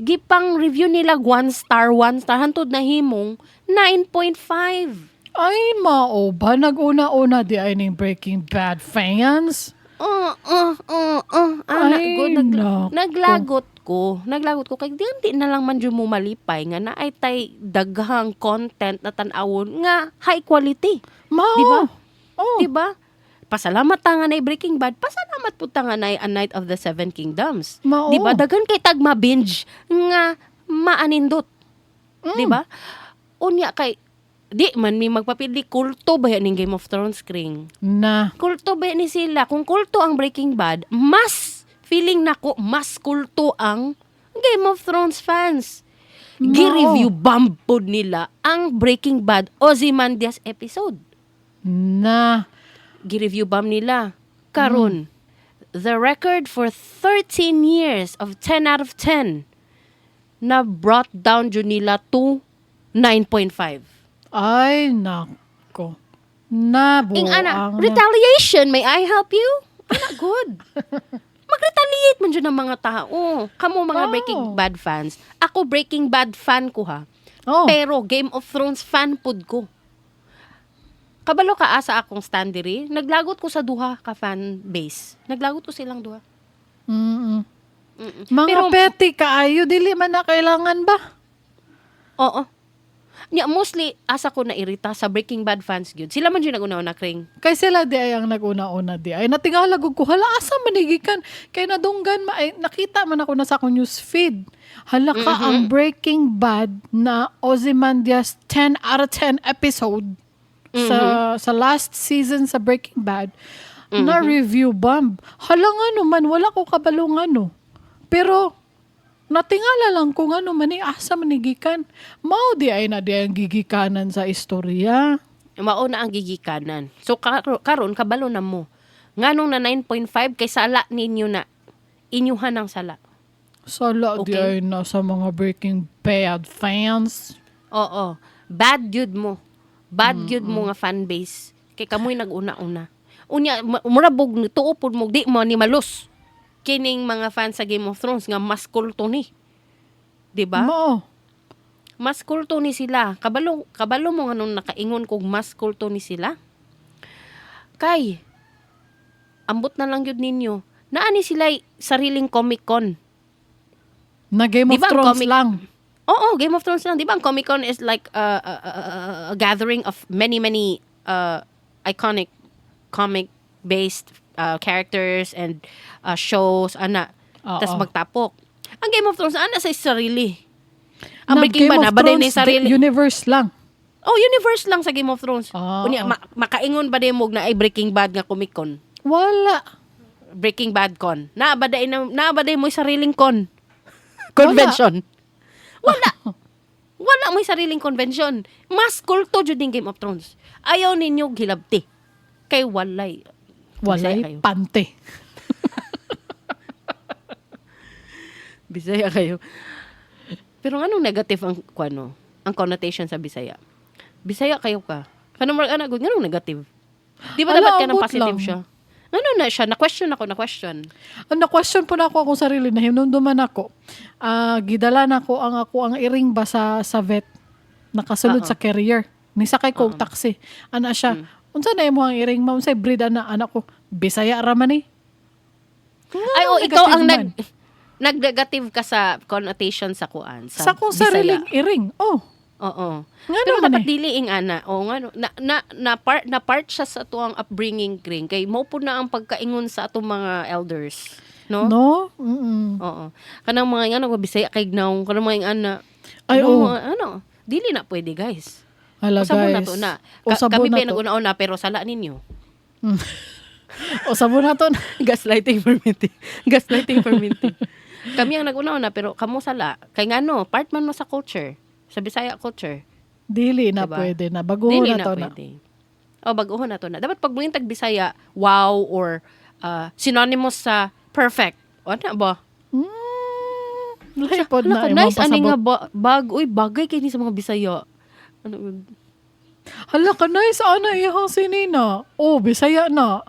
Speaker 2: gipang review nila 1 star, 1 star, hantod nahimong 9.5.
Speaker 1: Ay, mao ba? Nag-una-una diay ning Breaking Bad fans?
Speaker 2: Ana,
Speaker 1: Ay,
Speaker 2: good.
Speaker 1: nako.
Speaker 2: Naglagot ko. Naglagot ko. Kay di na lang man jud mo malipay nga naay tay daghang content na tan-awon nga high quality.
Speaker 1: Mao.
Speaker 2: Di ba?
Speaker 1: Oh.
Speaker 2: Di ba? Pasalamat ta nga naay Breaking Bad. Pasalamat pud ta nga naay A Knight of the Seven Kingdoms.
Speaker 1: Mao.
Speaker 2: Di ba? Daghan kay tag ma-binge nga maanindot. Di ba? Unya kay di man mi magpapili, kulto ba ning Game of Thrones, Kring?
Speaker 1: Na.
Speaker 2: Kulto ba ni sila? Kung kulto ang Breaking Bad, mas feeling nako mas kulto ang Game of Thrones fans.
Speaker 1: Mao.
Speaker 2: Gi-review bomb pod nila ang Breaking Bad Ozymandias episode.
Speaker 1: Na.
Speaker 2: Gi-review bomb nila. Karon, the record for 13 years of 10 out of 10 na brought down jud nila to 9.5.
Speaker 1: Ay, nako. Na,
Speaker 2: Ing ana,
Speaker 1: buang na.
Speaker 2: Retaliation, may I help you? Ana, good. Mag-retaliate man jud ang mga tao. Kamo mga Breaking Bad fans. Ako, Breaking Bad fan ko ha.
Speaker 1: Oh.
Speaker 2: Pero Game of Thrones fan pud ko. Kabalo ka asa akong stand diri, naglagot ko sa duha ka fan base. Naglagot ko silang duha.
Speaker 1: Mga petty kaayo, dili man na kailangan ba?
Speaker 2: Oo. Nya mostly asa ko na irita sa Breaking Bad fans gyud. Sila man jud nag-una na, Kring.
Speaker 1: Kay sila diay ang nag-una-una diay. Natingala gud ko, hala, asa man gikan? Kay nadunggan ma, ay, nakita man ako na sa akong news feed. Hala ka, ang Breaking Bad na Ozymandias 10 out of 10 episode sa last season sa Breaking Bad na review bomb. Hala, nga naman, wala ko kabalo nga no. Pero natingala lang ko nga man ni asa man ni gikan. Mao diay na diay ang gigikanan sa istorya.
Speaker 2: Mao na ang gigikanan. So karon kabalo na mo. Nganong na 9.5? Kay sala ninyo na, inyuhan ang sala.
Speaker 1: Sala diay na sa mga Breaking Bad fans.
Speaker 2: Oo. Bad yun mo. Bad gyud mo nga fan base. Kay kamoy nag-una-una. Unya mura bog tuo pud mo di mo ni malus kining mga fans sa Game of Thrones nga mas kulto ni. 'Di ba?
Speaker 1: Mao.
Speaker 2: Mas kulto ni sila. Kabalo kabalo mo nganong nakaingon kog mas kulto ni sila? Kay ambot na lang gyud ninyo. Naa ni sila sariling Comic Con.
Speaker 1: Na Game
Speaker 2: Di
Speaker 1: of
Speaker 2: ba ang
Speaker 1: Thrones lang.
Speaker 2: Oo, Game of Thrones lang. Di ba ang Comic Con is like a gathering of many, many iconic comic-based characters and shows, ana.
Speaker 1: Oo.
Speaker 2: Tas magtapok. Ang Game of Thrones, ana sa sarili. Ang
Speaker 1: Na
Speaker 2: Breaking
Speaker 1: Game
Speaker 2: Bad,
Speaker 1: of
Speaker 2: na ba din
Speaker 1: Thrones,
Speaker 2: sarili?
Speaker 1: universe lang.
Speaker 2: Oh, universe lang sa Game of Thrones.
Speaker 1: Ah,
Speaker 2: Unya,
Speaker 1: oo.
Speaker 2: makaingon ba din mo na ay Breaking Bad nga Comic Con?
Speaker 1: Wala.
Speaker 2: Breaking Bad Con. Naa ba day na naa ba day mo sariling con? Convention. Wala. Wala mo'y sariling convention. Mas kulto jud ning Game of Thrones. Ayaw ninyo gilabti. Kay walay. Bisaya
Speaker 1: Walay
Speaker 2: kayo.
Speaker 1: pante.
Speaker 2: Bisaya kayo. Pero anong negative ang kuano? Ang connotation sa Bisaya? Bisaya kayo ka. Kanang murag ana gud nganong negative? Di ba
Speaker 1: Ala,
Speaker 2: dapat kanang
Speaker 1: ambot
Speaker 2: positive
Speaker 1: lang.
Speaker 2: siya? Ano na siya? Na-question ako, na-question.
Speaker 1: Ang na-question po na ako akong sarili na hinumduman ako. Ah, gidala na ko ang ako ang iring ba sa vet nakasulod sa carrier. Nisakay ko og taxi. Ana siya, unsa na imo ang iring ma? Unsay breed ana anak ko? Bisaya ra man ni.
Speaker 2: Ay, oh, ikaw ang
Speaker 1: negative
Speaker 2: nag-negative ka sa connotation sa kuan.
Speaker 1: Sa akong
Speaker 2: Bisaya.
Speaker 1: sariling iring. Oh,
Speaker 2: Oo.
Speaker 1: Nga
Speaker 2: Pero
Speaker 1: naman
Speaker 2: dapat
Speaker 1: eh.
Speaker 2: dili ing ana. Oo nga no. Na part siya sa tuang upbringing kring kay mo pud na ang pagkaingon sa atong mga elders, no?
Speaker 1: No? Mm-mm.
Speaker 2: Oo. Kanang mga ingana ko Bisaya kay gnaw, kanang mga ingana.
Speaker 1: Ay,
Speaker 2: Ano,
Speaker 1: oo.
Speaker 2: mga ano, dili na pwede, guys.
Speaker 1: Hala,
Speaker 2: Usabon
Speaker 1: guys.
Speaker 2: na to na.
Speaker 1: Usabon
Speaker 2: Kami
Speaker 1: na
Speaker 2: pa
Speaker 1: to.
Speaker 2: nag-una-una pero sala ninyo.
Speaker 1: Usabon na to.
Speaker 2: Gaslighting fermenting. Gaslighting fermenting. Kami ang nag-una-una pero kamo sala. Kay ngano, part man mo sa culture. Sa Bisaya culture.
Speaker 1: Dili na
Speaker 2: Diba?
Speaker 1: pwede na. Baguho
Speaker 2: Dili
Speaker 1: na
Speaker 2: na
Speaker 1: to na.
Speaker 2: pwede. O, baguho na to na. Dapat pag muingtag Bisaya, wow, or synonymous sa perfect. O, ano ba?
Speaker 1: Lahi pod
Speaker 2: Hala
Speaker 1: na
Speaker 2: ka,
Speaker 1: imong
Speaker 2: nice, ani
Speaker 1: pasabot.
Speaker 2: nga bag, uy, bagay kay ni sa mga Bisaya. Ano, yun?
Speaker 1: Hala ka, nice. Ana iyang sinina. Oh, Bisaya na.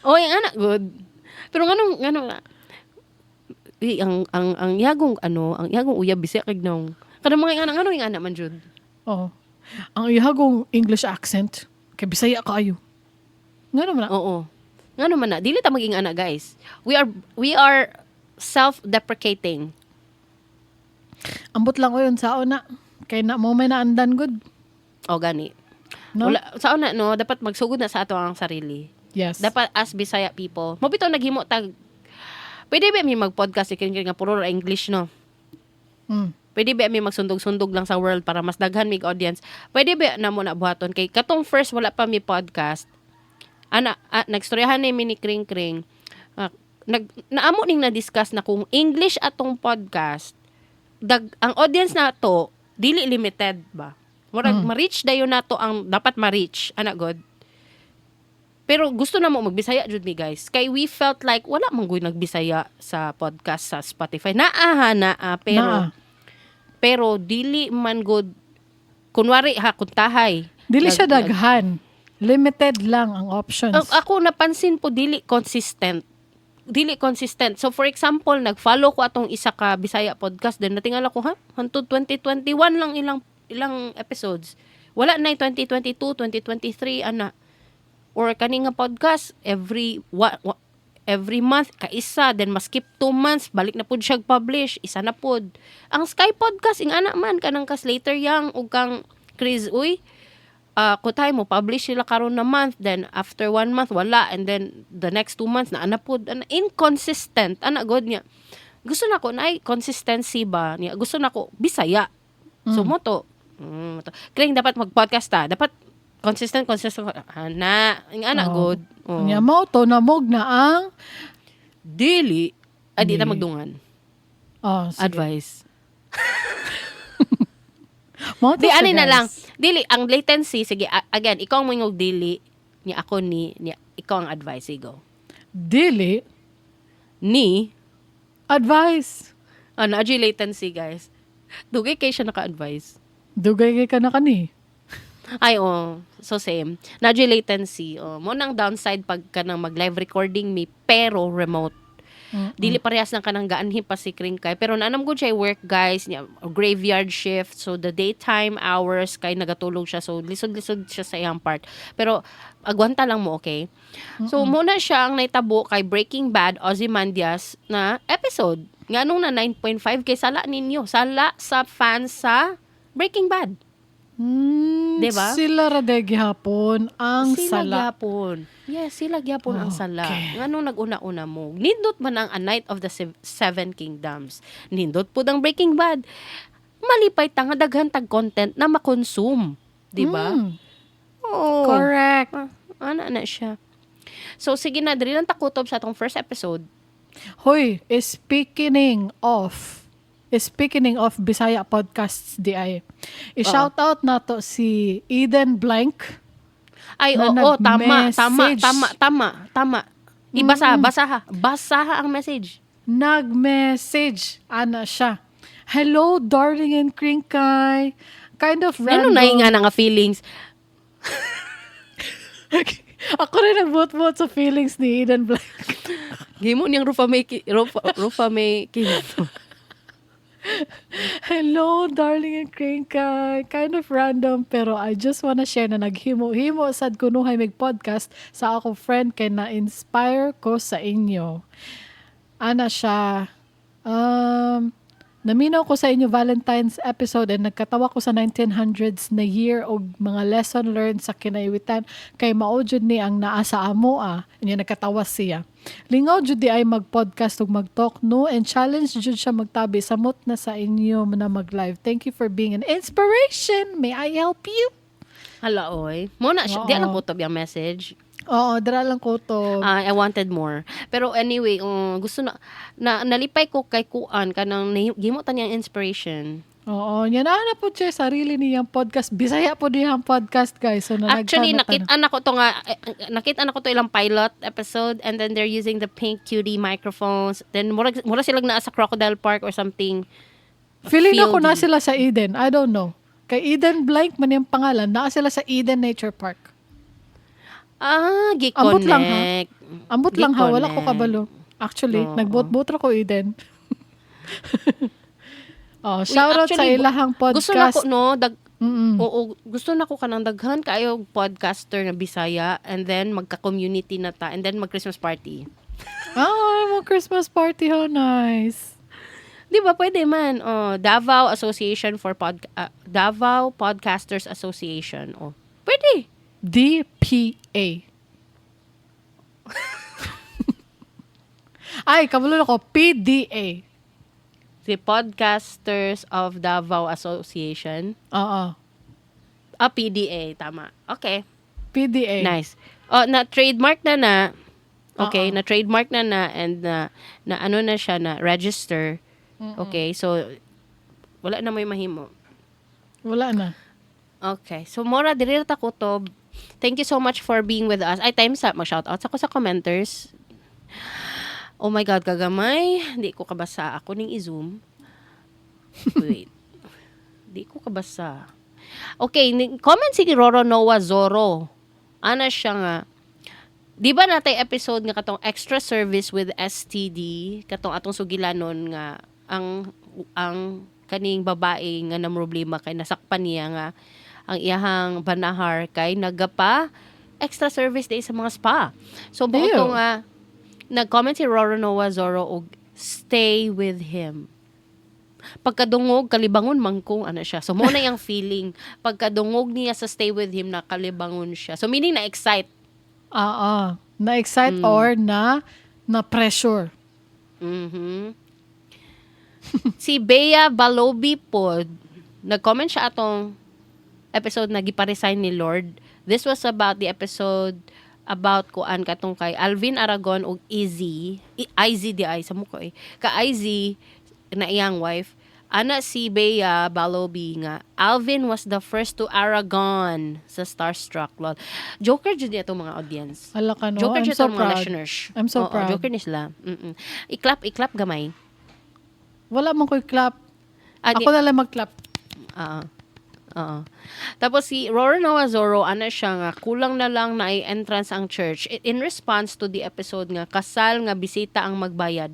Speaker 2: Oh, yung anak, good. Pero nganong, nganong, uy, ang yagong, ano, ang yagong uyab, Bisaya kay gnong. Kanang mga anak, nganong yung anak man, Jud?
Speaker 1: Oh. Ang ihagong English accent kay Bisaya kaayo. Nga naman na.
Speaker 2: Oo. Ngano man na, dili ta maging anak, guys. We are self-deprecating.
Speaker 1: Ambot lang ko yun sao na. Kay na mo may naandan good.
Speaker 2: O, gani.
Speaker 1: No?
Speaker 2: Wala, sa una, no, dapat magsugod na sa ato ang sarili.
Speaker 1: Yes.
Speaker 2: Dapat as Bisaya people. Mo bitaw naghimo tag pwede ba mi mag-podcast ikin nga puro ra English, no? Pwede ba mi magsundog-sundog lang sa world para mas daghan mig audience? Pwede ba na mo na buhaton kay katong first wala pa mi podcast. Ana, nagstoryahan ni mi ni Kring Kring. Ah, nag naamo ning na-discuss na kung English atong podcast, ang audience nato dili limited ba. Murag ma-reach dayon nato ang dapat ma-reach, ana god. Pero gusto na mo magbisaya jud mi, guys. Kay we felt like wala man gud nagbisaya sa podcast sa Spotify. Naa ha, naa pero
Speaker 1: Naa.
Speaker 2: pero dili man good kunwari ha kuntahay.
Speaker 1: Dili siya daghan. Limited lang ang options.
Speaker 2: Ako napansin po dili consistent. Dili consistent. So for example, nag-follow ko atong isa ka Bisaya podcast then natingala ko ha, hantod 2021 lang ilang ilang episodes. Wala na yung 2022, 2023 ana. Or kani nga podcast every month kaisa then ma-skip 2 months balik na pud siya publish isa na pud. Ang Sky Podcast ing ana man kanang ka Slater Yang ug kang Chris Uy, kutay mo publish sila karon na month, then after one month wala, and then the next 2 months na ana pud ana, inconsistent ana god niya. Gusto na ko na ay consistency ba niya, gusto na ko Bisaya, so mo to mo to. Kring, dapat mag-podcast ta, dapat consistent, consistent ana ing ana
Speaker 1: Oh.
Speaker 2: good. Oh.
Speaker 1: Nya mo to namog na ang
Speaker 2: Dili ay di ta
Speaker 1: Dili.
Speaker 2: magdungan.
Speaker 1: Oh, sige.
Speaker 2: Advice.
Speaker 1: Mao to
Speaker 2: Di
Speaker 1: siya,
Speaker 2: ani na
Speaker 1: guys.
Speaker 2: lang. Dili ang latency, sige, again, ikaw ang moingog dili niya, ako ni niya, ikaw ang advice, sige, go.
Speaker 1: Dili
Speaker 2: Ni
Speaker 1: advice.
Speaker 2: Ano, agi latency, guys. Dugay kay siya naka-advise.
Speaker 1: Dugay kay ka na kani.
Speaker 2: Ay, oh. So, same. Naa juy latency. Oh. Mao nang downside pag kanang mag-live recording mi, pero remote. Dili parehas ng kanang gaanhi pa si Kringkay. Pero naa man gud siya work, guys. Niya, graveyard shift. So, the daytime hours kay nagatulog siya. So, lisod-lisod siya sa iyang part. Pero, agwanta lang mo, okay? So, mao na siya ang naitabo kay Breaking Bad, Ozymandias na episode. Nganong na 9.5 kay sala ninyo. Sala sa fans sa Breaking Bad. Diba?
Speaker 1: Sila ra de gihapon ang
Speaker 2: Sila
Speaker 1: sala.
Speaker 2: gyapon. Yes, sila gyapon ang sala.
Speaker 1: Okay.
Speaker 2: Nganong nag-una-una mo? Nindot man ang A Knight of the Seven Kingdoms. Nindot pud ang Breaking Bad. Malipay ta nga daghan tag content na makonsume, di ba? Oo.
Speaker 1: Correct.
Speaker 2: Ah, ana na siya. So sige na, diri lang takutob sa atong first episode.
Speaker 1: Hoy, speaking of Bisaya podcasts di ay. I-shout out nato si Eden Blank.
Speaker 2: Ay,
Speaker 1: Na
Speaker 2: oo, tama, tama,
Speaker 1: nag-message.
Speaker 2: Tama, tama, tama. Ibasa, basaha. Basaha ang message.
Speaker 1: Nag-message ana siya. "Hello, Darling and Kringkay. Kind of
Speaker 2: Ano
Speaker 1: random."
Speaker 2: na nga na nga feelings?
Speaker 1: Ako rin nagbuot-buot sa feelings ni Eden Blank.
Speaker 2: Gimo niyang Rufa May, Rufa May Quinto.
Speaker 1: "Hello, Darling and Kringkay. Kind of random, pero I just wanna share na naghimo-himo sad kunuhay mig podcast sa ako friend kay na-inspire ko sa inyo." Ana siya, "Naminaw ko sa inyo Valentine's episode and nagkatawa ko sa 1900s na year og mga lesson learned sa kinaiwitan kay mao jud ni ang naa sa amo ah." Nya nagkatawa siya. "Lingaw jud di ay mag-podcast ug mag-talk, no, and challenge jud siya magtabi samot na sa inyo na mag-live. Thank you for being an inspiration. May I help you?"
Speaker 2: Hala, oy. Mao na siya. Di alam ko to yung message.
Speaker 1: Oo, dira lang ko to.
Speaker 2: Ah, I wanted more. Pero anyway, gusto na, na nalipay ko kay kuan kanang gimo ta niyang inspiration.
Speaker 1: Oo, nya naa na po siya sarili niyang podcast. Bisaya po niyang podcast, guys. So,
Speaker 2: Actually,
Speaker 1: nanaghan na
Speaker 2: nakita na ko to nga eh, nakita na ko to ilang pilot episode and then they're using the pink cutie microphones. Then mura silang naa sa Crocodile Park or something.
Speaker 1: Feeling ako na
Speaker 2: Fieldy.
Speaker 1: sila sa Eden. I don't know. Kay Eden Blank man yung pangalan. Naa sila sa Eden Nature Park.
Speaker 2: Ah,
Speaker 1: Ambot lang, ha?
Speaker 2: gi-connect.
Speaker 1: Ambot lang ha, wala ko
Speaker 2: Gi-connect.
Speaker 1: kabalo. Actually,
Speaker 2: Oo.
Speaker 1: nagbuot-buot ra ko Eden. Oh, shout out sa
Speaker 2: Actually,
Speaker 1: ilahang podcast.
Speaker 2: Gusto na ko no, dag Oo, gusto na ko kanang daghan kaayo podcaster na Bisaya and then magka-community na ta and then mag Christmas party.
Speaker 1: Ah, mo Christmas party, how nice.
Speaker 2: Di ba pwede man? Oh, Davao Association for Pod Davao Podcasters Association. Oh. Pwede.
Speaker 1: DPA. Ay, kabalo na ko, PDA.
Speaker 2: The Podcasters of Davao Association.
Speaker 1: Oo.
Speaker 2: Ah, PDA, tama. Okay.
Speaker 1: PDA.
Speaker 2: Nice. Oh, na trademark na na. Okay,
Speaker 1: Oo.
Speaker 2: Na trademark na na and na ano na siya na register. Okay, so wala na may mahimo.
Speaker 1: Wala na.
Speaker 2: Okay. So mora diri ra ta kutob. Thank you so much for being with us. Ay, time sa mag-shout out sa ko sa commenters. Oh my God, kagamay. Di ko kabasa. Ako ning i-zoom. Wait. Di ko kabasa. Okay, comment si Roro Noah Zorro. Ana siya nga, di ba natay episode nga katong extra service with STD, katong atong sugilanon nga ang kaning babae nga namroblema kay nasakpan niya nga ang iyahang banahar kay nagapa extra service day sa mga spa. So buot
Speaker 1: Ew.
Speaker 2: to nga nag-comment si Roro Noah Zorro og "Stay with him. Pagkadungog, kalibangon man ko," ano siya. So, mao na yung feeling. Pagkadungog niya sa "Stay with him," na kalibangon siya. So, meaning na-excite.
Speaker 1: Oo. Na-excite or na pressure.
Speaker 2: Si Bea Balobi po, nag-comment siya atong episode na gipa-resign ni Lord. This was about the episode about kuan katong kay Alvin Aragon og Izzy. IZ di ay sa muko eh. Ka IZ na iyang wife. Ana si Bea Balobi nga, "Alvin was the first to Aragon sa Starstruck. Lol." Joker jud niya itong mga audience.
Speaker 1: Hala ka no.
Speaker 2: Joker
Speaker 1: I'm
Speaker 2: jud
Speaker 1: so
Speaker 2: itong mga
Speaker 1: proud.
Speaker 2: listeners.
Speaker 1: I'm so
Speaker 2: Oo,
Speaker 1: proud.
Speaker 2: Joker ni sila. I-clap, i-clap gamay.
Speaker 1: Wala man ko'y clap.
Speaker 2: Ah,
Speaker 1: Ako na lang mag-clap.
Speaker 2: Ah. Oo. Tapos si Roro Noah Zorro, ana siya nga, kulang na lang na entrance ang church in response to the episode nga, kasal nga bisita ang magbayad.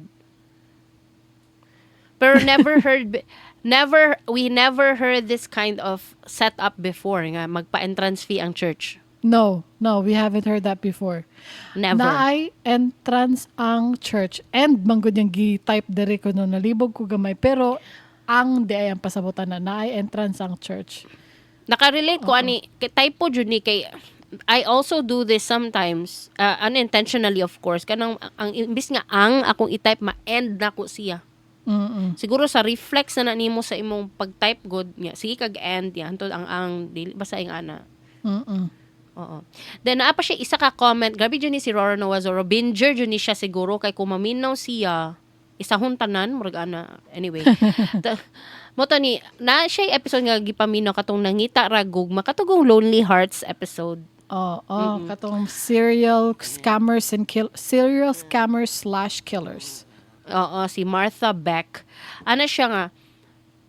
Speaker 2: Pero never heard, never, we never heard this kind of setup before nga magpa-entrance fee ang church.
Speaker 1: No, we haven't heard that before.
Speaker 2: Never.
Speaker 1: Naay entrance ang church. And manggod yung gi-type diri ko no, nalibog ko gamay. Pero ang di ay ang pasabutan na naay entrance ang church.
Speaker 2: Nakarelate ko ani kay typo jud ni kay I also do this sometimes, unintentionally, of course, kanang ang imbis nga ang akong i-type, ma-end na ko siya. Siguro sa reflex na nimo sa imong pag-type good nga sige kag end ya hantod ang dili basta ing ana. Oo. Then naa pa siya isa ka comment. Grabe jud ni si Roro Noah Zorro. Binger jud ni siya siguro kay kung maminaw siya isahon tanan murag ana. Anyway. Mo to ni na siya episode nga gipaminaw katong nangita ra gugma, katong Lonely Hearts episode.
Speaker 1: Oh, katong serial scammers and kill serial scammers/killers.
Speaker 2: Oo, si Martha Beck. Ana siya nga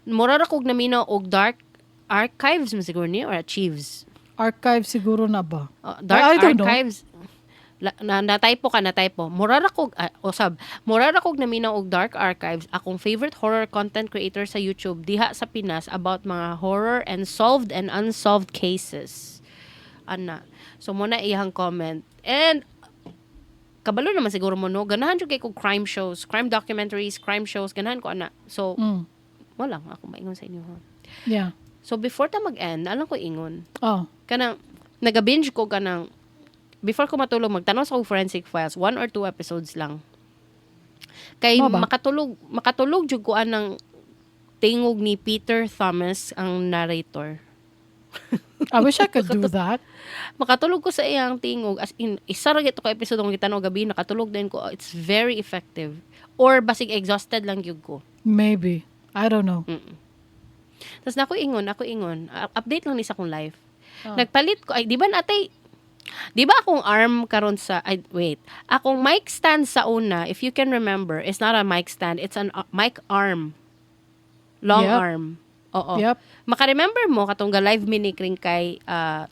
Speaker 2: mura ra kog naminaw og Dark Archives man siguro ni or Archives.
Speaker 1: Archive siguro na ba?
Speaker 2: Dark
Speaker 1: I don't know.
Speaker 2: Archives. Na, na-typo ka, na-typo. Mura ra kog, usab, mura ra kog naminaw og Dark Archives, akong favorite horror content creator sa YouTube diha sa Pinas about mga horror and solved and unsolved cases. Ana. So mo na iyang comment. And kabalo naman siguro mo, no, ganahan jud kay kog crime shows, crime documentaries, crime shows, ganahan ko ana. So wala lang ako maingon sa inyo, ha. So before ta mag-end, alam ko ingon. Kanang naga-binge ko kanang before ko matulog, magtanaw sa kog Forensic Files, one or two episodes lang. Kay
Speaker 1: Mao ba?
Speaker 2: makatulog jud ko anang tingog ni Peter Thomas, ang narrator.
Speaker 1: I wish I could do that.
Speaker 2: Makatulog ko sa iyang tingog, as in isa ra gito ka episode akong gitanaw gabi, nakatulog din ko. It's very effective. Or basig exhausted lang gyud ko.
Speaker 1: Maybe. I don't know.
Speaker 2: Tapos nako ingon, update lang ni sa akong life.
Speaker 1: Oh.
Speaker 2: Nagpalit ko ay di ba natay di ba akong arm karon sa, ay wait, akong mic stand sa una, if you can remember, it's not a mic stand, it's an mic arm. Long arm. Oo. Maka-remember mo katong ga live mini kring kay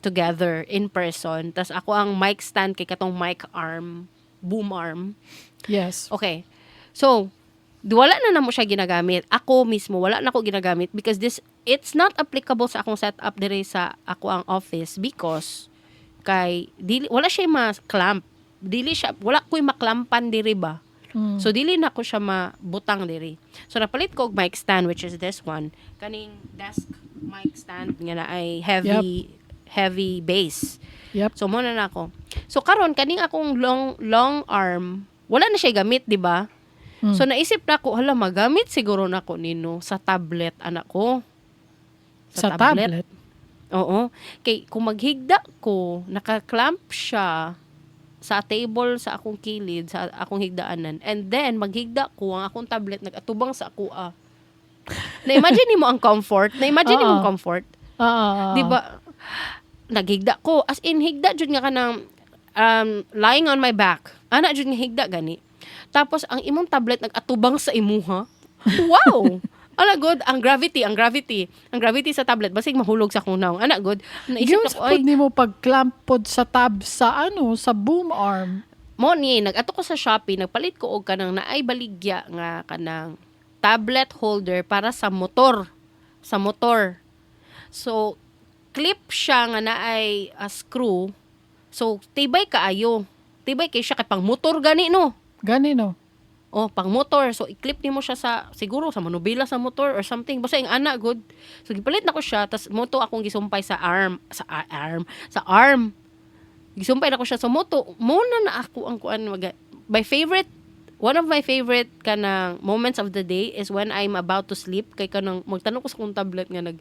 Speaker 2: together in person. Tas ako ang mic stand kay katong mic arm, boom arm.
Speaker 1: Yes.
Speaker 2: Okay. So, wala na namo siya ginagamit. Ako mismo, wala na ko ginagamit because this, it's not applicable sa akong setup dire sa ako ang office because kay dili, wala siya ma-clamp. Dili siya, wala ko'y maklampan diri ba. So dili na ko siya mabutang diri. So napalit ko og mic stand, which is this one. Kaning desk mic stand nga na ay heavy heavy base. So mo na nako. So karon kaning akong long long arm, wala na siya gamit, di ba? So naisip na ko, hala, magamit siguro nako nino sa tablet anak ko.
Speaker 1: Sa tablet?
Speaker 2: Oo. Kay kung maghigda ko, naka-clamp siya sa table sa akong kilid, sa akong higdaanan. And then maghigda ko, ang akong tablet nag-atubang sa ako ah. Na-imagine nimo ang comfort? Na-imagine nimo ang comfort?
Speaker 1: Oo.
Speaker 2: Di ba? Naghigda ko. As in, higda jud nga kanang lying on my back. Ana jud nga higda gani. Tapos ang imong tablet nag-atubang sa imuha. Wow! Ana good, ang gravity, ang gravity, ang gravity sa tablet basig mahulog sa akong nawong. Ana good. Naisip
Speaker 1: Yung
Speaker 2: na
Speaker 1: sa
Speaker 2: ko, ay,
Speaker 1: pud nimo pag-clamp pod sa tab sa ano, sa boom arm.
Speaker 2: Mo ni nag-ato ko sa Shopee, nagpalit ko og kanang naay baligya nga kanang tablet holder para sa motor. Sa motor. So clip siya nga naay a screw. So tibay kaayo. Tibay kay siya kay pang motor gani, no.
Speaker 1: Gani, no?
Speaker 2: Oh, pang motor. So i-clip nimo siya sa siguro sa manubila sa motor or something. Basta yung ana good. So gipalit na ko siya, tas moto akong gisumpay sa arm, sa arm, sa arm. Gisumpay na ko siya sa moto. Muna na ako ang kuan my favorite one of my favorite kanang moments of the day is when I'm about to sleep kay kanang magtan-aw ko sa akong tablet nga nag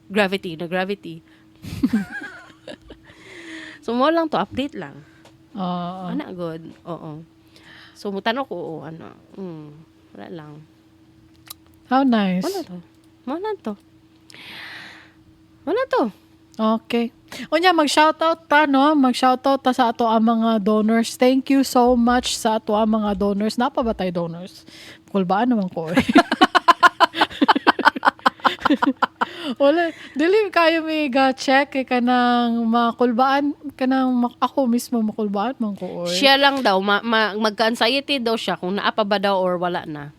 Speaker 2: gravity, na gravity. So mo lang to, update lang.
Speaker 1: Oo.
Speaker 2: Ana good. Oo. So mutanaw ko, oo, ano. Wala lang.
Speaker 1: How nice.
Speaker 2: Wala to. Wala to. Wala to.
Speaker 1: Okay. Unya, mag-shoutout ta, no? Mag-shoutout ta sa ato ang mga donors. Thank you so much sa ato ang mga donors. Napa ba tayo donors? Kulbaan naman ko eh. Wala, dili kayo may ga-check kay kanang makulbaan, kanang ako mismo makulbaan man ko, oy.
Speaker 2: Siya lang daw, magka-anxiety daw siya kung naa pa ba daw or wala na.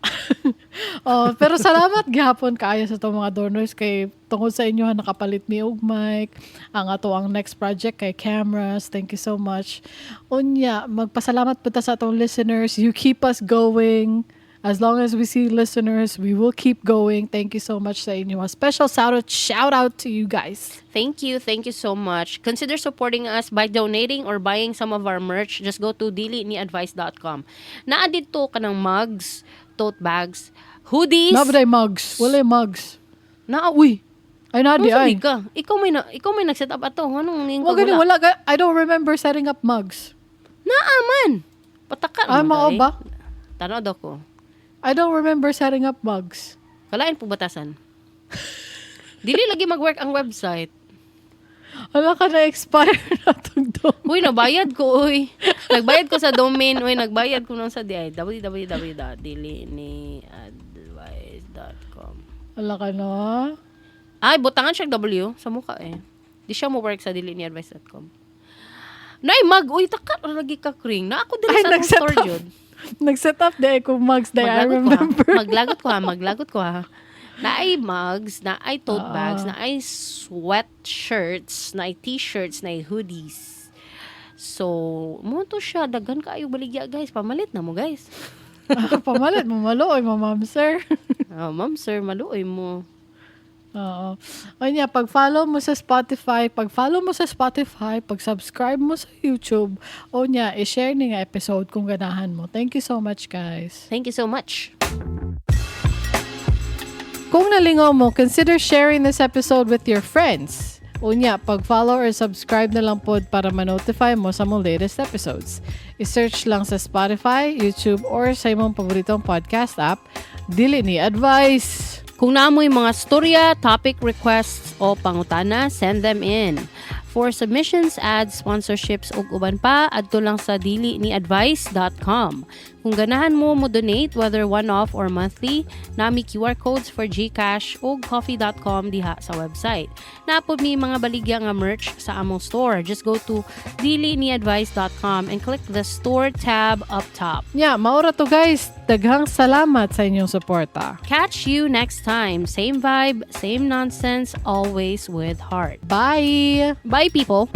Speaker 1: Oh, pero salamat gihapon kaayo sa atong mga donors kay tungod sa inyo ha, nakapalit mi og mic. Ang ato ang next project kay cameras. Thank you so much. Unya, magpasalamat po ta sa atong listeners. You keep us going. As long as we see listeners, we will keep going. Thank you so much sa inyo. A special shout out to you guys.
Speaker 2: Thank you so much. Consider supporting us by donating or buying some of our merch. Just go to diliniadvice.com. Naa didto kanang mugs, tote bags, hoodies.
Speaker 1: Naa ba mugs? Wala mugs.
Speaker 2: Naa, uy.
Speaker 1: Ay, naa di
Speaker 2: Ano
Speaker 1: ay.
Speaker 2: ka? Ikaw may nag-set up ato. Anong ning
Speaker 1: Wa gani, wala ga, I don't remember setting up mugs.
Speaker 2: Naa man. Pataka
Speaker 1: Ah,
Speaker 2: naman
Speaker 1: mao
Speaker 2: day.
Speaker 1: ba?
Speaker 2: Tanaw daw ko.
Speaker 1: I don't remember setting up mugs.
Speaker 2: Kalain po batasan. Dili lagi mag-work ang website.
Speaker 1: Wala ka na expire na itong domain.
Speaker 2: Uy, nabayad ko, uy. Nagbayad ko sa domain, uy. Nagbayad ko nang sa di www.diliniadvice.com.
Speaker 1: Wala ka na.
Speaker 2: Ay, butangan siya W sa mukha eh. Di siya mo work sa diliniadvice.com. Nay, mag, uy, taka, lagi ka, Kring. Na ako dili
Speaker 1: Ay,
Speaker 2: sa atong
Speaker 1: nag-set
Speaker 2: store
Speaker 1: up.
Speaker 2: yun.
Speaker 1: Nag-set up di ko mugs di I
Speaker 2: Maglagot ko ha.
Speaker 1: remember.
Speaker 2: Maglagot ko ha. Maglagot ko ha. Naay mugs, naay tote bags, naay sweatshirts, naay t-shirts, naay hoodies. So, mo to siya. Daghan kaayo baligya, guys. Pamalit na mo, guys.
Speaker 1: Ah, pamalit mo, maluoy mo, ma'am, sir.
Speaker 2: Oh, ma'am, sir, maluoy mo.
Speaker 1: Oo. Kanya, pag-follow mo sa Spotify, pag-follow mo sa Spotify, pag-subscribe mo sa YouTube, o niya, i-share ni nga episode kung ganahan mo. Thank you so much, guys.
Speaker 2: Thank you so much.
Speaker 1: Kung nalingaw mo, consider sharing this episode with your friends. Unya, pag-follow or subscribe na lang pod para ma-notify mo sa mong latest episodes. I-search lang sa Spotify, YouTube, or sa imong paboritong podcast app, Dili Ni Advice!
Speaker 2: Kung naa moy mga storya, topic requests o pangutana, send them in. For submissions, ads, sponsorships ug uban pa, adto lang sa diliniadvice.com. Kung ganahan mo mo donate whether one-off or monthly, naa mi QR codes for GCash ug coffee.com diha sa website. Naa pod mi mga baligya nga merch sa among store. Just go to diliniadvice.com and click the store tab up top.
Speaker 1: Nya, mao ra to, guys. Daghang salamat sa inyong suporta.
Speaker 2: Catch you next time. Same vibe, same nonsense, always with heart.
Speaker 1: Bye!
Speaker 2: Bye, people.